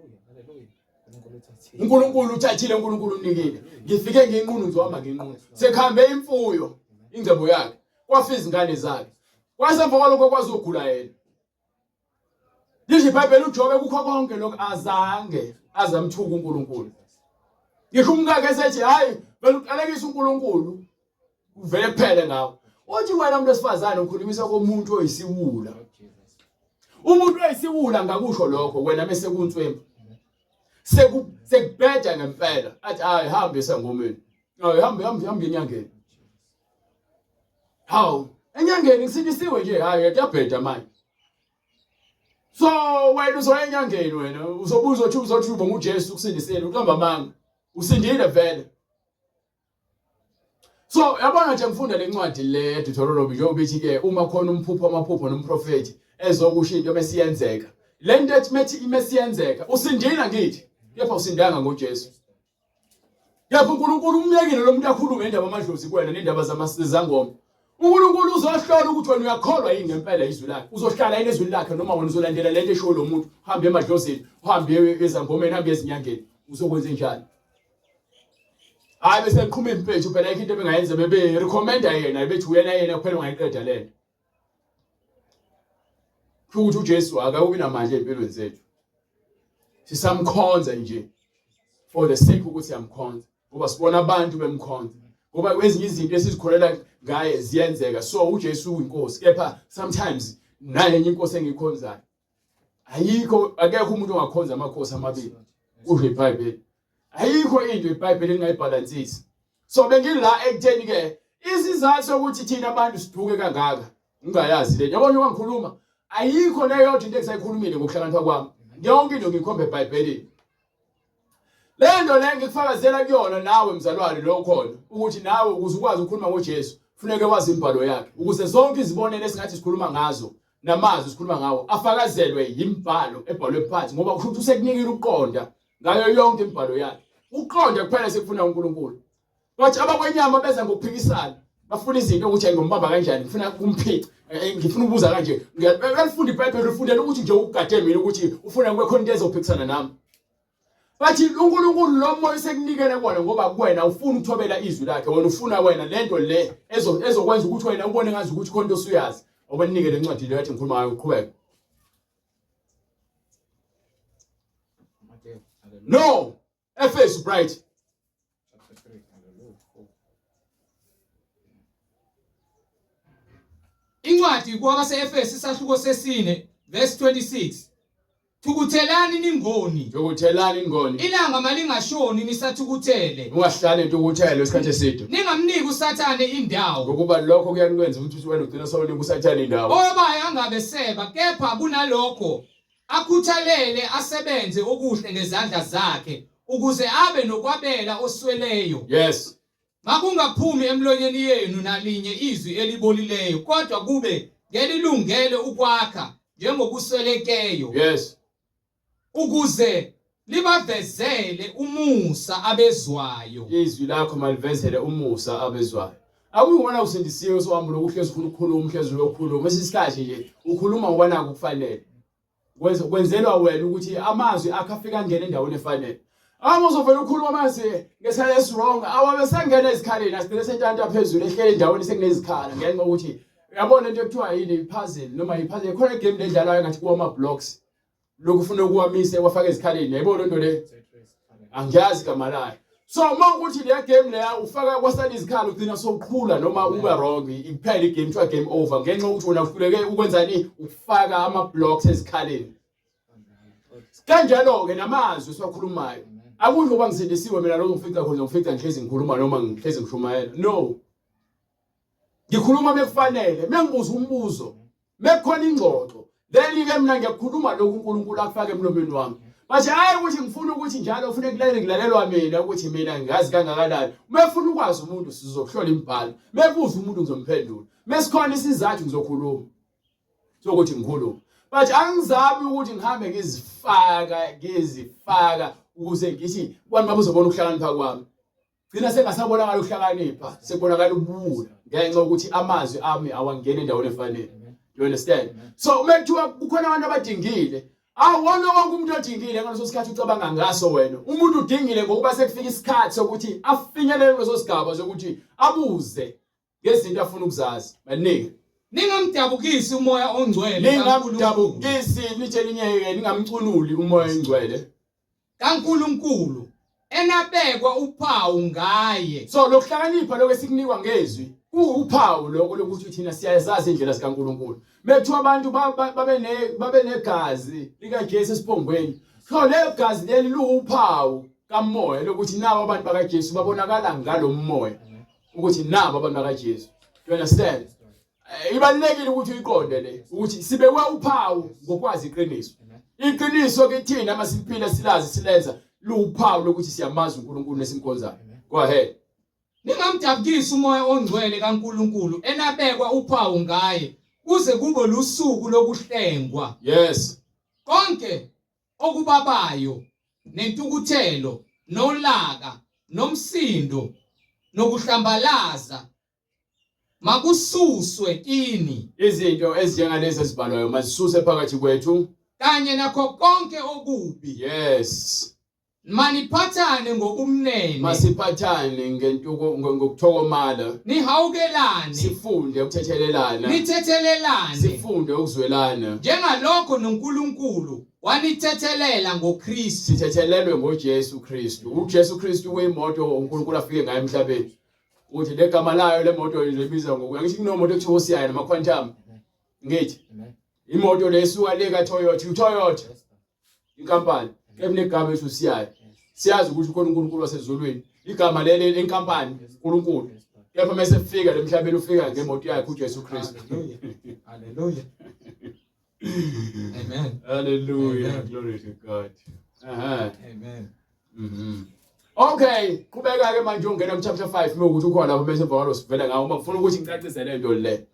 uNkulunkulu uthathile uNkulunkulu unikile ngifike nginqunu ngizohamba nginqunu sekuhambe imfuyo ingcebo yakhe kwafa izingane zakhe kwasemva kwalokho kwazogula yena Lisho iBhayibheli uJobe kukho konke lokho azange azamthuka uNkulunkulu. Ngisho umkakhe esethi hayi vele uqalekisa uNkulunkulu uvele kuphele ngawo. Uthi wena umuntu wesifazane ukhulumisa komuntu oyisiwula. Umuntu oyisiwula ngakusho lokho wena mese kunswempu. Seku sekubheda ngempela athi hayi hambe esangomeni. Hayi hambe hambe hambe enyangeni. Hawu enyangeni ngisindisiwe nje hayi kuyabheda manje. So wena uzoya enyangeni wena uzobuza uthi uzothi ubonga uJesu ukusindisile uqamba amanga. Usindile vele. So yabona nje ngifunda lencwadi le Deuteronomy njengoba ithi ke uma khona umphupho amaphupho nomprofeti ezokusho into mesiyenzeka. Lento ethi methi imesiyenzeka usindile ngithi kepha usindanga ngoJesu. Kepha uNkulunkulu umyekile lo muntu akhulume indaba amadlozi kuwena nendaba zamazangoma. uNkulunkulu uzohlola ukuthi wena uyakholwa yini ngempela izwi lakhe. Uzohlala yini ezwini lakhe noma wena uzolandela lento eshiwo lo muntu, uhambe emadlozini, uhambe ezangomeni, uhambe ezinyangeni. Uzokwenza njani? Hayi bese eqhuma impethu phela ayikho into ebengayenza bebe recommenda yena bethi uyena yena kuphela ungayiqeda lento. Kusho ukuthi uJesu akawubi namandla empilweni zethu. Sisamkhonza nje for the sake ukuthi siyamkhonza ngoba sibona abantu bemkhonza. Ngoba kwezinye izinto esizikholela ngaye ziyenzeka. So uJesu uyinkosi kepha sometimes naye enye inkosi engiyikhonzayo. Ayikho akekho umuntu ongakhonza amakhosi amabili. Kusho iBhayibheli. Ayikho into iBhayibheli elingayibhalansisi. So bengila ekutheni ke isizathu sokuthi thina abantu siduke kangaka ngingayazi le. Yabona njengoba ngikhuluma ayikho neyodwa into engisayikhulumile ngokuhlakanipha kwami. Yonke into ngikhomba eBhayibhelini. Le nto le ngikufakazela kuyona nawe mzalwane lo khona ukuthi nawe ukuze ukwazi ukukhuluma ngoJesu funeke wazi imibhalo yakhe ukuze zonke izibonelo esingathi sikhuluma ngazo namazwi sikhuluma ngawo afakazelwe yimbhalo ebhalwe phansi ngoba kusho ukuthi usekunikile ukuqonda ngayo yonke imibhalo yakhe ukuqonda kuphela sekufuna uNkulunkulu bathi abakwenyama beza ngokuphikisana bafuna izinto ukuthi ngombamba kanjani ngifuna kumphica eh, eh, ngifuna ukubuza kanje ngiyalifunda iBhayibheli ufundela ukuthi nje ugade mina ukuthi ufuna kube khona into ezophikisana nami bathi uNkulunkulu lo moya usekunikele kona ngoba kuwena ufuna ukuthobela izwi lakhe wena ufuna wena lento le ezokwenza ukuthi wena ubone ngazi ukuthi khona into osuyazi obenike le ncwadi le yathi ngikhuluma ngayo uqhubeke no Efesu bright Incwadi kwabase-Efesu isahluko sesine verse 26 Thukuthelani ningoni. Thukuthelani ningoni. Ilanga malingashoni nisathukuthele. Ungahlali entukuthelo isikhathi eside. Ningamniki uSathane indawo. Ngokuba lokho kuyanikwenza ukuthi wena ugcina sewunika uSathane indawo. Obaye angabe seba kepha kunalokho akhuthalele asebenze okuhle ngezandla zakhe ukuze abe nokwabela osweleyo. Yes. Makungaphumi emlonyeni yenu nalinye izwi elibolileyo, kodwa kube ngelilungele ukwakha njengokuswelekeyo. Yes. Ukuze libavezele umusa abezwayo. Izwi lakho malivezele umusa abezwayo. Akuyiwona usindisiwe sohamba lokuhlezi ufuna ukukhuluma uhlezi uyokhuluma. Esisikhathi nje ukhuluma ngoba naku kufanele. Kwenzelwa wena ukuthi amazwi akho afike angene endaweni efanele. Uma uzovela ukhuluma amazwi ngesikhala esiwrong, awabe sengena ezikhaleni, asigcine sentanta phezulu ehlele endaweni sekunezikhala ngenxa yokuthi uyabona into ekuthiwa yini i-puzzle noma i-puzzle khona igame ledlalwayo ngathi kuwa ama-blocks lokhu ufuna ukuwamise wafaka ezikhaleni yayibona lento le angiyazi igama layo so uma ukuthi leya game leya ufaka kwasala izikhala ugcina sowuqhula noma ube wrong iphela igame kuthiwa game over ngenxa yokuthi wena uhluleke ukwenzani ukufaka ama-blocks ezikhaleni kanjalo-ke namazwi esiwakhulumayo akusho ngoba ngisindisiwe mina lokho ngifica khona ngifica ngihlezi ngikhuluma noma ngihlezi ngishumayela no ngikhuluma bekufanele mengibuza umbuzo Mekukhona ingxoxo then ke mina ngiyakhuluma lokhu uNkulunkulu akufake emlomeni wami. Bathi hayi ukuthi ngifuna ukuthi njalo ufune kulalele ngilalelwa mina ukuthi mina ngazi kangakanani. Mefuna ukwazi umuntu sizokuhlola imibhalo. Mebuza umuntu ngizomphendula. Mesikhona isizathu ngizokhuluma. Sokuthi ngikhulume. But angizami ukuthi ngihambe ngizifaka ngizifaka ukuze ngithi abantu babuzobona ukuhlakanipha kwami. Gcina sengasabonakala ukuhlakanipha, sekubonakala ubuwula ngenxa yokuthi amazwi ami awangeni endaweni efanele. You understand? So uma kuthiwa kukhona abantu abadingile, awona wonke umuntu odingile ngaleso sikhathi ucabanga ngaso wena. Umuntu udingile ngokuba sekufika isikhathi sokuthi afinyelele kuleso sigaba sokuthi abuze ngezinto afuna ukuzazi. Maningi. Ningamdabukisi umoya ongcwele kaNkulunkulu. Ningamdabukisi litshe linyeke ningamcunuli umoya ongcwele. kaNkulunkulu enabekwa uphawu ngaye. So lokuhlakanipha lokho esikunikwa ngezwi kuwuphawu lokho lokuthi thina siyazazi indlela zikaNkulunkulu. Mekuthiwa abantu babe ne babe negazi likaJesu esiphongweni. So lelo gazi leli luwuphawu kamoya lokuthi nabo abantu bakaJesu babonakala ngalomoya ukuthi nabo abantu bakaJesu. Do you understand? Eh, ibalulekile ukuthi uyiqonde le ukuthi sibekwe uphawu ngokwazi iqiniso iqiniso kithina uma siphila silazi silenza luwuphawu lokuthi siyamazi uNkulunkulu nesimkhonzayo go ahead Ningamdabukisi umoya ongcwele kaNkulunkulu enabekwa uphawu ngaye kuze kube lusuku lokuhlengwa. Yes. Konke okubabayo nentukuthelo nolaka nomsindo nokuhlambalaza makususwe kini. Izinto ezinjengalezi ezibalwayo mazisuse phakathi kwethu. Kanye nakho konke okubi. Yes. Maniphathane ngobumnene. Masiphathane ngentuko ngokuthokomala. Nihawukelane. Sifunde ukuthethelelana. Nithethelelane. Sifunde ukuzwelana. Njengalokho noNkulunkulu wanithethelela ngoKristu. Sithethelelwe ngoJesu Kristu. UJesu Kristu uyimoto uNkulunkulu afike ngayo emhlabeni. Uthi legama layo lemoto libiza ngokuya ngisho kunomoto ekuthiwa usiyayo nama Quantum. Ngithi imoto lesuka le ka Toyota, uToyota. Inkampani ebinegama ethi usiyayo. Siyazi ukuthi ukhona uNkulunkulu wasezulwini. Igama leli lenkampani uNkulunkulu. Kepha mase fika lemhlabeni ufika ngemoto yakhe uJesu Kristu. Hallelujah. Amen. Hallelujah. Amen. Glory to God. Aha. Amen. Okay, qhubeka ke manje ungena ku chapter 5 mewukuthi ukhona lapho bese emva kwalo sivele ngawo uma ngifuna ukuthi ngicacise lento le.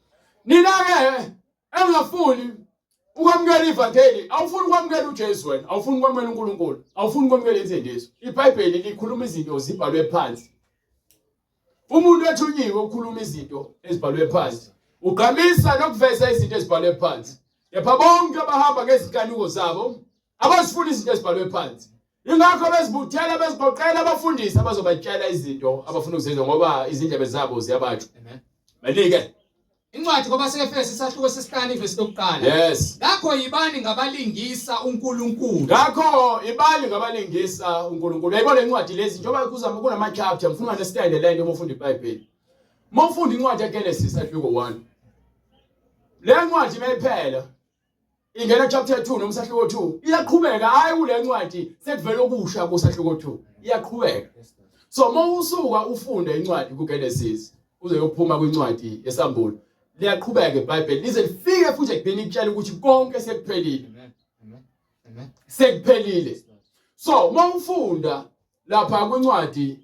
Nina ke engafuni ukwamukela ivangeli, awufuni ukwamukela uJesu wena, awufuni ukwamukela uNkulunkulu, awufuni ukwamukela insindiso. IBhayibheli likhuluma izinto zibhalwe phansi. Umuntu ethunyiwe ukukhuluma izinto ezibhalwe phansi. Ugqamisa nokuveza izinto ezibhalwe phansi. Kepha bonke abahamba ngezinkanuko zabo abazifuni izinto ezibhalwe phansi. Ingakho bezibuthela bezigoqela abafundisi abazobatshela izinto abafuna ukuzizwa ngoba izindlebe zabo ziyabatshwa. Amen. Banike. Incwadi kwabaseEfesu isahluko sesihlanu ivesi lokuqala. Yes. Ngakho yibani ngabalingisa uNkulunkulu. Ngakho ibani ngabalingisa uNkulunkulu. Uyayibona incwadi lezi njengoba kuzama kunama chapter ngifuna understand le nto uma ufunda iBhayibheli. Uma ufunda incwadi yaGenesis ahluko 1. Le ncwadi mayiphela ingena chapter 2 noma sahluko 2 iyaqhubeka hayi kule ncwadi sekuvela okusha kusahluko 2 iyaqhubeka so uma usuka ufunda incwadi kuGenesis uze uyophuma kwincwadi yesambulo liyaqhubeka iBhayibheli lize lifike futhi ekugcineni ikutshela ukuthi konke sekuphelile sekuphelile so uma ufunda lapha kwincwadi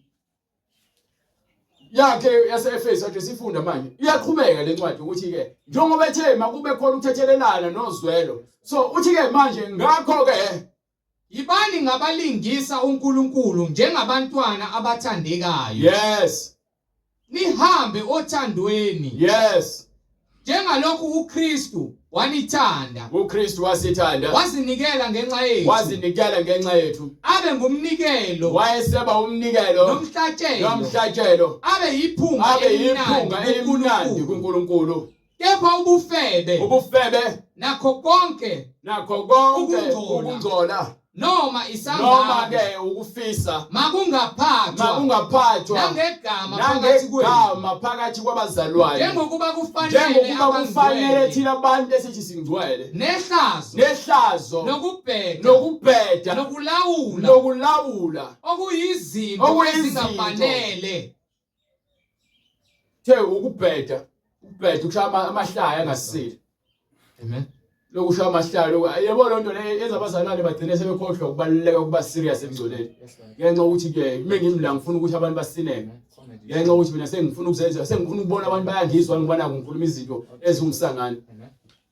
yakhe yase-Efesu kade sifunda manje iyaqhubeka le ncwadi ukuthi ke njengoba ethe makube khona ukuthethelelana nozwelo so uthi ke manje ngakho ke Yibani ngabalingisa uNkulunkulu njengabantwana abathandekayo. Yes. Nihambe othandweni. Yes. Njengalokhu uKristu wanithanda. UKristu wasithanda. Wazinikela ngenxa yethu. Wazinikela ngenxa yethu. Abe ngumnikelo. Wayeseba umnikelo. Nomhlatshelo. Nomhlatshelo. Abe yiphunga Abe yiphunga elimnandi kuNkulunkulu. Kepha ubufebe. Ubufebe. Nakho konke. Nakho konke ukungcola. Noma isangabe. Noma ke ukufisa. Makungaphathwa. Makungaphathwa. Nangegama phakathi kwenu. Nangegama phakathi kwabazalwane. Njengokuba kufanele Njengokuba kufanele thina abantu esithi singcwele. Nehlazo. Nehlazo. Nokubheda. Nokubheda. Nokulawula. Nokulawula. Okuyizinto ezingafanele. The ukubheda ukubheda ukushaya amahlaya angasile. Amen. Lokushaya amahlaya lokhu yebo lonto le yenza abazalwane bagcine sebekhohlwa ukubaluleka ukuba serious emngcweleni. Ngenxa ukuthi ke uma ngimla ngifuna ukuthi abantu basineke. Ngenxa ukuthi mina sengifuna ukuzenza sengifuna ukubona abantu bayangizwa ngoba naku ngikhuluma izinto eziwumsangano.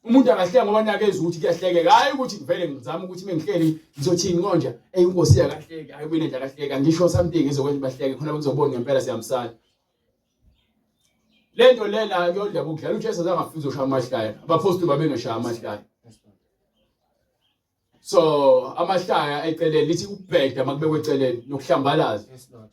Umuntu angahleka ngoba nakezwa ukuthi kuyahlekeka hayi ukuthi ngivele ngizama ukuthi mengihleli ngizothini konje ey inkosi yakahleki hayi mina nje akahleka ngisho something ezokwenza bahleke khona bazobona ngempela siyamsana lento lena yondaba ukudlala uJesu azange afike uzoshaya amahlaya abaphostoli babengeshaya amahlaya so amahlaya eceleni lithi ukubheda makubekwe eceleni nokuhlambalaza yes lord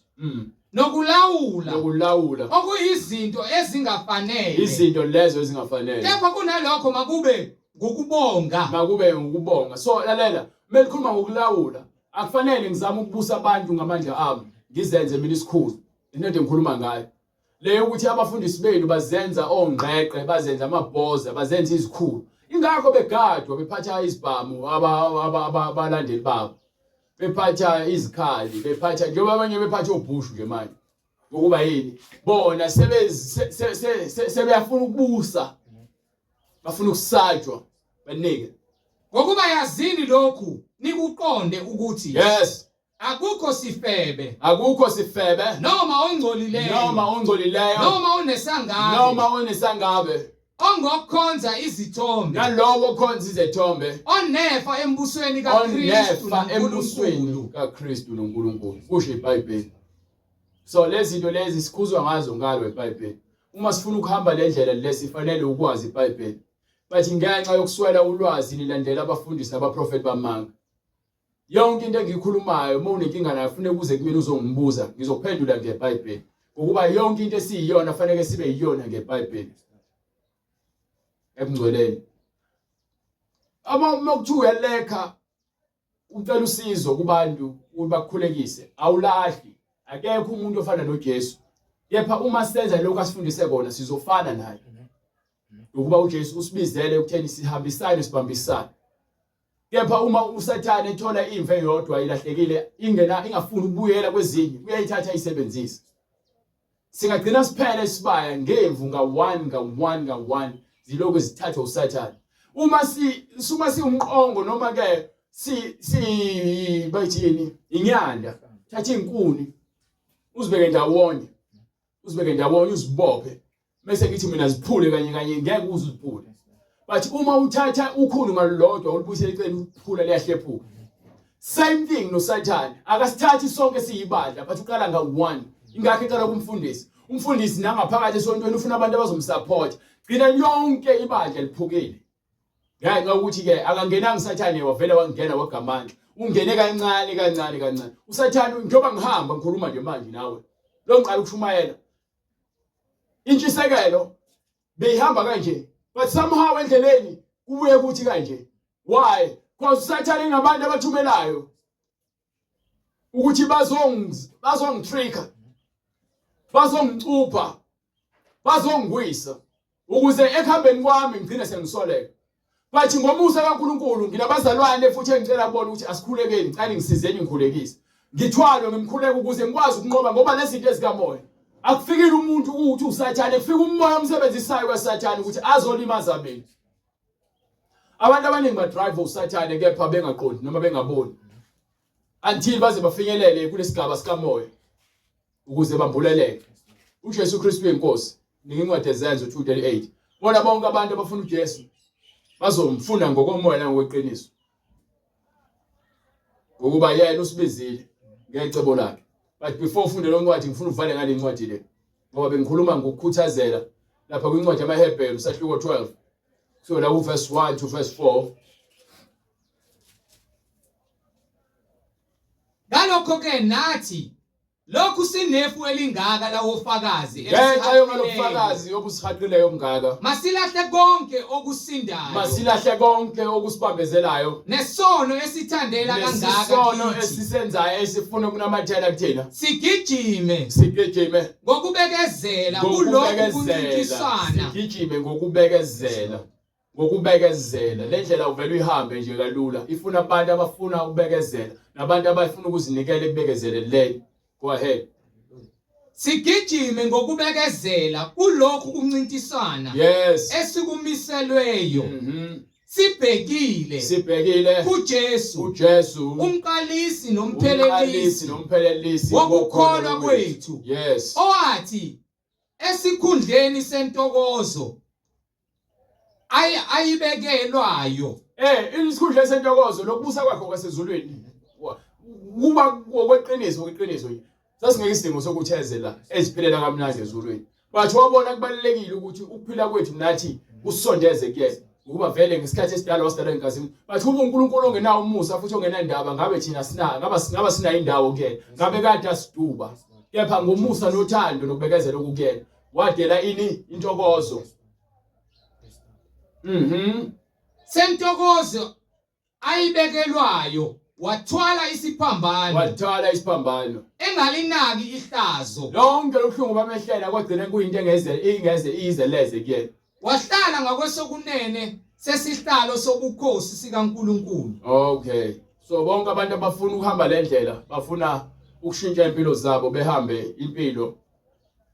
Nokulawula. Nokulawula. Okuyizinto ezingafanele. Izinto lezo ezingafanele. Kepha kunalokho makube ngukubonga. Makube ngukubonga. So lalela, uma likhuluma ngokulawula, akufanele ngizame ukubusa abantu ngamandla ami, ngizenze mina isikhulu. Into engikhuluma ngayo. Leyo ukuthi abafundisi benu bazenza ongqeqe, bazenza amabhoza, bazenza izikhulu. Ingakho begadwa bephatha izibhamu abalandeli babo. Bephatha izikhali, bephatha njengoba abanye bephatha obhushu nje manje. Ngokuba yini? Bona sebeyafuna ukubusa. Bafuna ukusatshwa banike. Ngokuba yazini lokhu nikuqonde ukuthi Yes. Akukho sifebe. Akukho sifebe. Noma ongcolileyo. Noma ongcolileyo. Noma onesangabe. Noma onesangabe. Ongokhonza izithombe. Nalowo okhonza izithombe. Onefa embusweni kaKristu Onefa embusweni kaKristu noNkulunkulu. Kusho iBhayibheli. So lezi zinto lezi sikhuzwa ngazo ngalo iBhayibheli. Uma sifuna ukuhamba le ndlela le sifanele ukwazi iBhayibheli. Bathi ngenxa yokuswela ulwazi nilandela abafundisi nabaprofeti bamanga. Yonke into engiyikhulumayo uma unenkinga nayo funeka uze kumina uzongibuza ngizokuphendula ngeBhayibheli. Ngokuba yonke into esiyiyona fanele sibe yiyona ngeBhayibheli. Ebungcweleni. Uma uma kuthiwa uyalekha ucela usizo kubantu ukuthi bakukhulekise awulahli akekho umuntu ofana noJesu kepha uma senza lokho asifundise kona sizofana naye ukuba uJesu usibizele ekutheni sihambisane sibambisane kepha uma uSathane ethola imve eyodwa ilahlekile ingena ingafuni ukubuyela kwezinye uyayithatha ayisebenzise Singagcina siphele isibaya ngemvu nga-one nga-one nga-one zilokhu zithathwa uSathane. Uma si uma siwumqongo noma ke si si bayithini inyanda thatha izinkuni uzibeke ndawonye uzibeke ndawonye uzibophe bese ngithi mina ziphule kanye kanye ngeke uze uziphule but uma uthatha ukhulu ngalulodwa ulubuyisela eceleni uphula liyahlephuka same thing nosathane akasithathi sonke siyibandla but uqala nga one ingakho eqala kumfundisi umfundisi nangaphakathi esontweni ufuna abantu abazomsupport gcina yonke ibandla liphukile ngenxa yokuthi ke akangenanga usathane wavele wangena wagamandla ungene kancane kancane kancane usathane njengoba ngihamba ngikhuluma nje manje nawe lo ngiqala ukushumayela intshisekelo beyihamba kanje but somehow endleleni kubuye kuthi kanje why because usathane ngabantu abathumelayo ukuthi bazongitricka bazongicupha bazongwisa ukuze ekuhambeni kwami ngigcine sengisoleka but ngomusa kaNkuluNkulu nginabazalwane futhi engicela kubona ukuthi asikhulekeni ngicela ngisizeni ngikhulekise ngithwalwe ngimkhuleke ukuze ngikwazi ukunqoba ngoba lezi zinto ezikamoya akufikile umuntu ukuthi usathane kufika umoya omsebenzisayo kasathane ukuthi azolimaza mina abantu abaningi badrive usathane kepha bengaqondi noma bengaboni until baze bafinyelele kulesigaba sikamoya ukuze bambuleleke uJesu Kristu uyinkosi nika incwadi ezenzo 2:38 bona bonke abantu abafuna uJesu bazomfuna ngokomoya nangokweqiniso ngokuba yena usibizile ngecebo lakhe but before ufunde lo ncwadi ngifuna uvale ngale ncwadi le ngoba bengikhuluma ngokukhuthazela lapha kwincwadi yamaHebheru sahluko 12 so la ku verse 1 to verse 4 Ngalokho ke nathi lokhu sinefu elingaka lawofakazi ngenxa yongalobufakazi obusihaqileyo obungaka masilahle konke okusindayo masilahle konke okusibambezelayo nesono esithandela kangaka nesisono esisenzayo esifuna ukunamathela kuthina sigijime sigijime ngokubekezela kulokhu kuncintisana sigijime ngokubekezela ngokubekezela le ndlela uvele uyihambe nje kalula ifuna abantu abafuna ukubekezela nabantu abafuna ukuzinikela ekubekezeleleni go ahead sigijime ngokubekezela kulokhu kuncintisana yes esikumiselweyo mm -hmm. sibhekile sibhekile kuJesu kuJesu umqalisi nomphelelisi nomphelelisi wokukholwa kwethu yes owathi esikhundleni sentokozo Ay ayibekelwayo. Eh isikhundla sentokozo lokubusa kwakhe kwasezulwini. Kuba ngokweqiniso ngokweqiniso nje. Sasingeke isidingo sokuthi eze la eziphilela kamnandi ezulwini. But wabona kubalulekile ukuthi ukuphila kwethu nathi kusondeze kuyena. Ukuba vele ngesikhathi esidala wasidala inkazimulo. But uba uNkulunkulu ongenawo umusa futhi ongenandaba ngabe thina sina ngaba ngaba sinayo indawo kuyena. Ngabe kade asiduba. Kepha ngomusa nothando nokubekezela okukuyena wadela ini intokozo. Mhm. Sentokozo ayibekelwayo wathwala isiphambano. Wathwala isiphambano. Engalinaki ihlazo. Lonke lobuhlungu bamehlela kwagcina kuyinto engeze ingeze iyizeleze kuyena. Wahlala ngakwesokunene sesihlalo sobukhosi sikaNkulunkulu. Okay. So bonke abantu abafuna ukuhamba le ndlela bafuna ukushintsha impilo zabo behambe impilo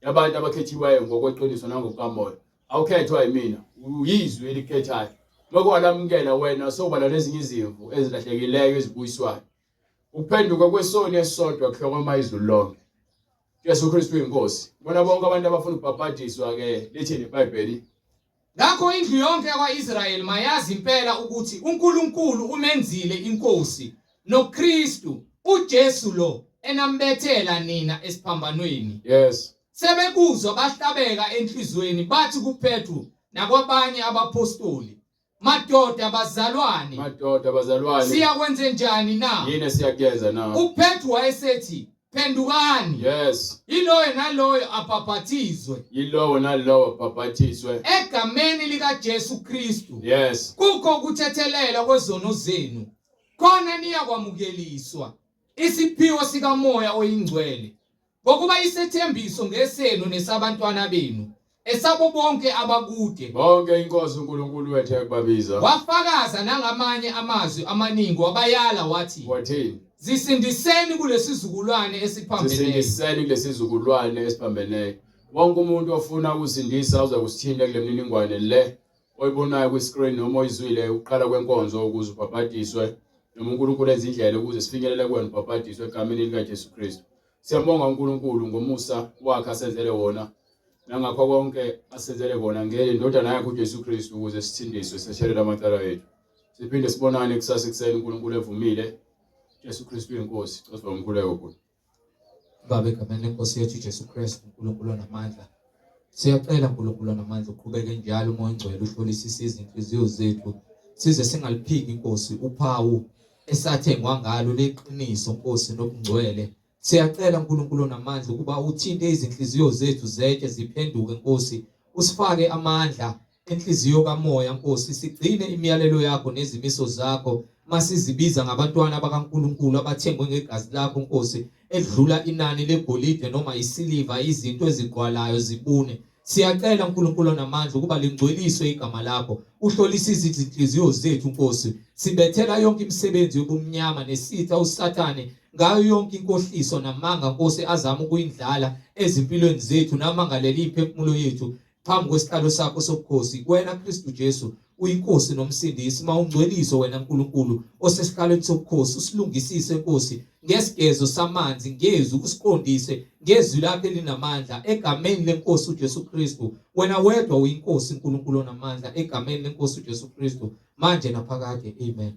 yabantu abakhethiweyo ngokweqiniso nangokukamoya. Awukhethwa yimina, uyizwi elikhethayo. Lokho walamukela wena sowubala nezinye izimvu ezilahlekileyo ezibuyiswayo. Ukuphenduka kwesoni esisodwa kuhlokoma izulu lonke. Jesu Kristu uyinkosi. Bona bonke abantu abafuna ukubhabhadiswa ke lithini iBhayibheli? Ngakho indlu yonke yakwa-Israyeli mayazi impela ukuthi uNkulunkulu umenzile inkosi noKristu uJesu lo. Enambethela nina esiphambanweni. Yes. Sebekuzwa bahlabeka enhlizweni bathi kuPetru nakwabanye abaphostoli, Madoda bazalwane, Madoda bazalwane, siyakwenze njani na? Yini esiyakuyenza na? UPetru wayesethi, Phendukani. Yes. Yiloyo naloyo abhaphathizwe. Yilowo nalowo abhaphathizwe. Egameni likaJesu Kristu. Yes. Kukho ukuthethelelwa kwezono zenu. Khona niyakwamukeliswa isiphiwo sikaMoya oyiNgcwele. Ngokuba isethembiso ngesenu nesabantwana benu, esabo bonke abakude. Bonke iNkosi uNkulunkulu wethu eyakubabiza. Wafakaza nangamanye amazwi amaningi wabayala wathi. Wathini? Zisindiseni kulesizukulwane esiphambeneyo. Zisindiseni kulesizukulwane esiphambeneyo. Wonke umuntu ofuna ukusindisa uza kusithinta kule mininingwane le oyibonayo kwi-screen noma oyizwile ukuqala kwenkonzo ukuze ubhabhadiswe noma uNkulunkulu enze indlela ukuze sifinyelele kuwena ubhabhadiswe egameni likaJesu Kristu. Siyambonga uNkulunkulu ngomusa wakhe asenzele wona nangakho konke asenzele kona ngendodana yakhe uJesu Kristu ukuze sithindiswe seshelele amacala ethu. Siphinde sibonane kusasa ekuseni uNkulunkulu evumile. Jesu Kristu uyiNkosi. Cela umkhuleko kulo. Baba egameni lenkosi yethu Jesu Kristu uNkulunkulu onamandla. Siyacela uNkulunkulu onamandla uqhubeke njalo uMoya oNgcwele uhlolisise izinhliziyo zethu size singaliphiki inkosi uphawu esathengwa ngalo leqiniso Nkosi nobungcwele. Siyacela uNkulunkulu onamandla ukuba uthinte izinhliziyo zethu zetshe ziphenduke Nkosi usifake amandla enhliziyo kamoya Nkosi sigcine imiyalelo yakho nezimiso zakho masizibiza ngabantwana bakaNkulunkulu abathengwe ngegazi lakho Nkosi edlula inani legolide noma isiliva izinto ezigqwalayo zibune Siyacela uNkulunkulu onamandla ukuba lingcweliswe igama lakho uhlolisise izinhliziyo zethu Nkosi sibethela yonke imisebenzi yobumnyama nesitha uSathane ngayo yonke inkohliso namanga Nkosi azama ukuyindlala ezimpilweni zethu namangaleli imphefumulo yethu phambi kwesihlalo sakho sobukhosi wena Kristu Jesu uyinkosi nomsindisi mawungcweliswe wena Nkulunkulu osesihlalweni sobukhosi usilungisise Nkosi ngesigezo samanzi ngezwi usiqondise ngezwi lakho elinamandla egameni lenkosi uJesu Kristu wena wedwa uyinkosi uNkulunkulu onamandla egameni lenkosi uJesu Kristu manje naphakade amen.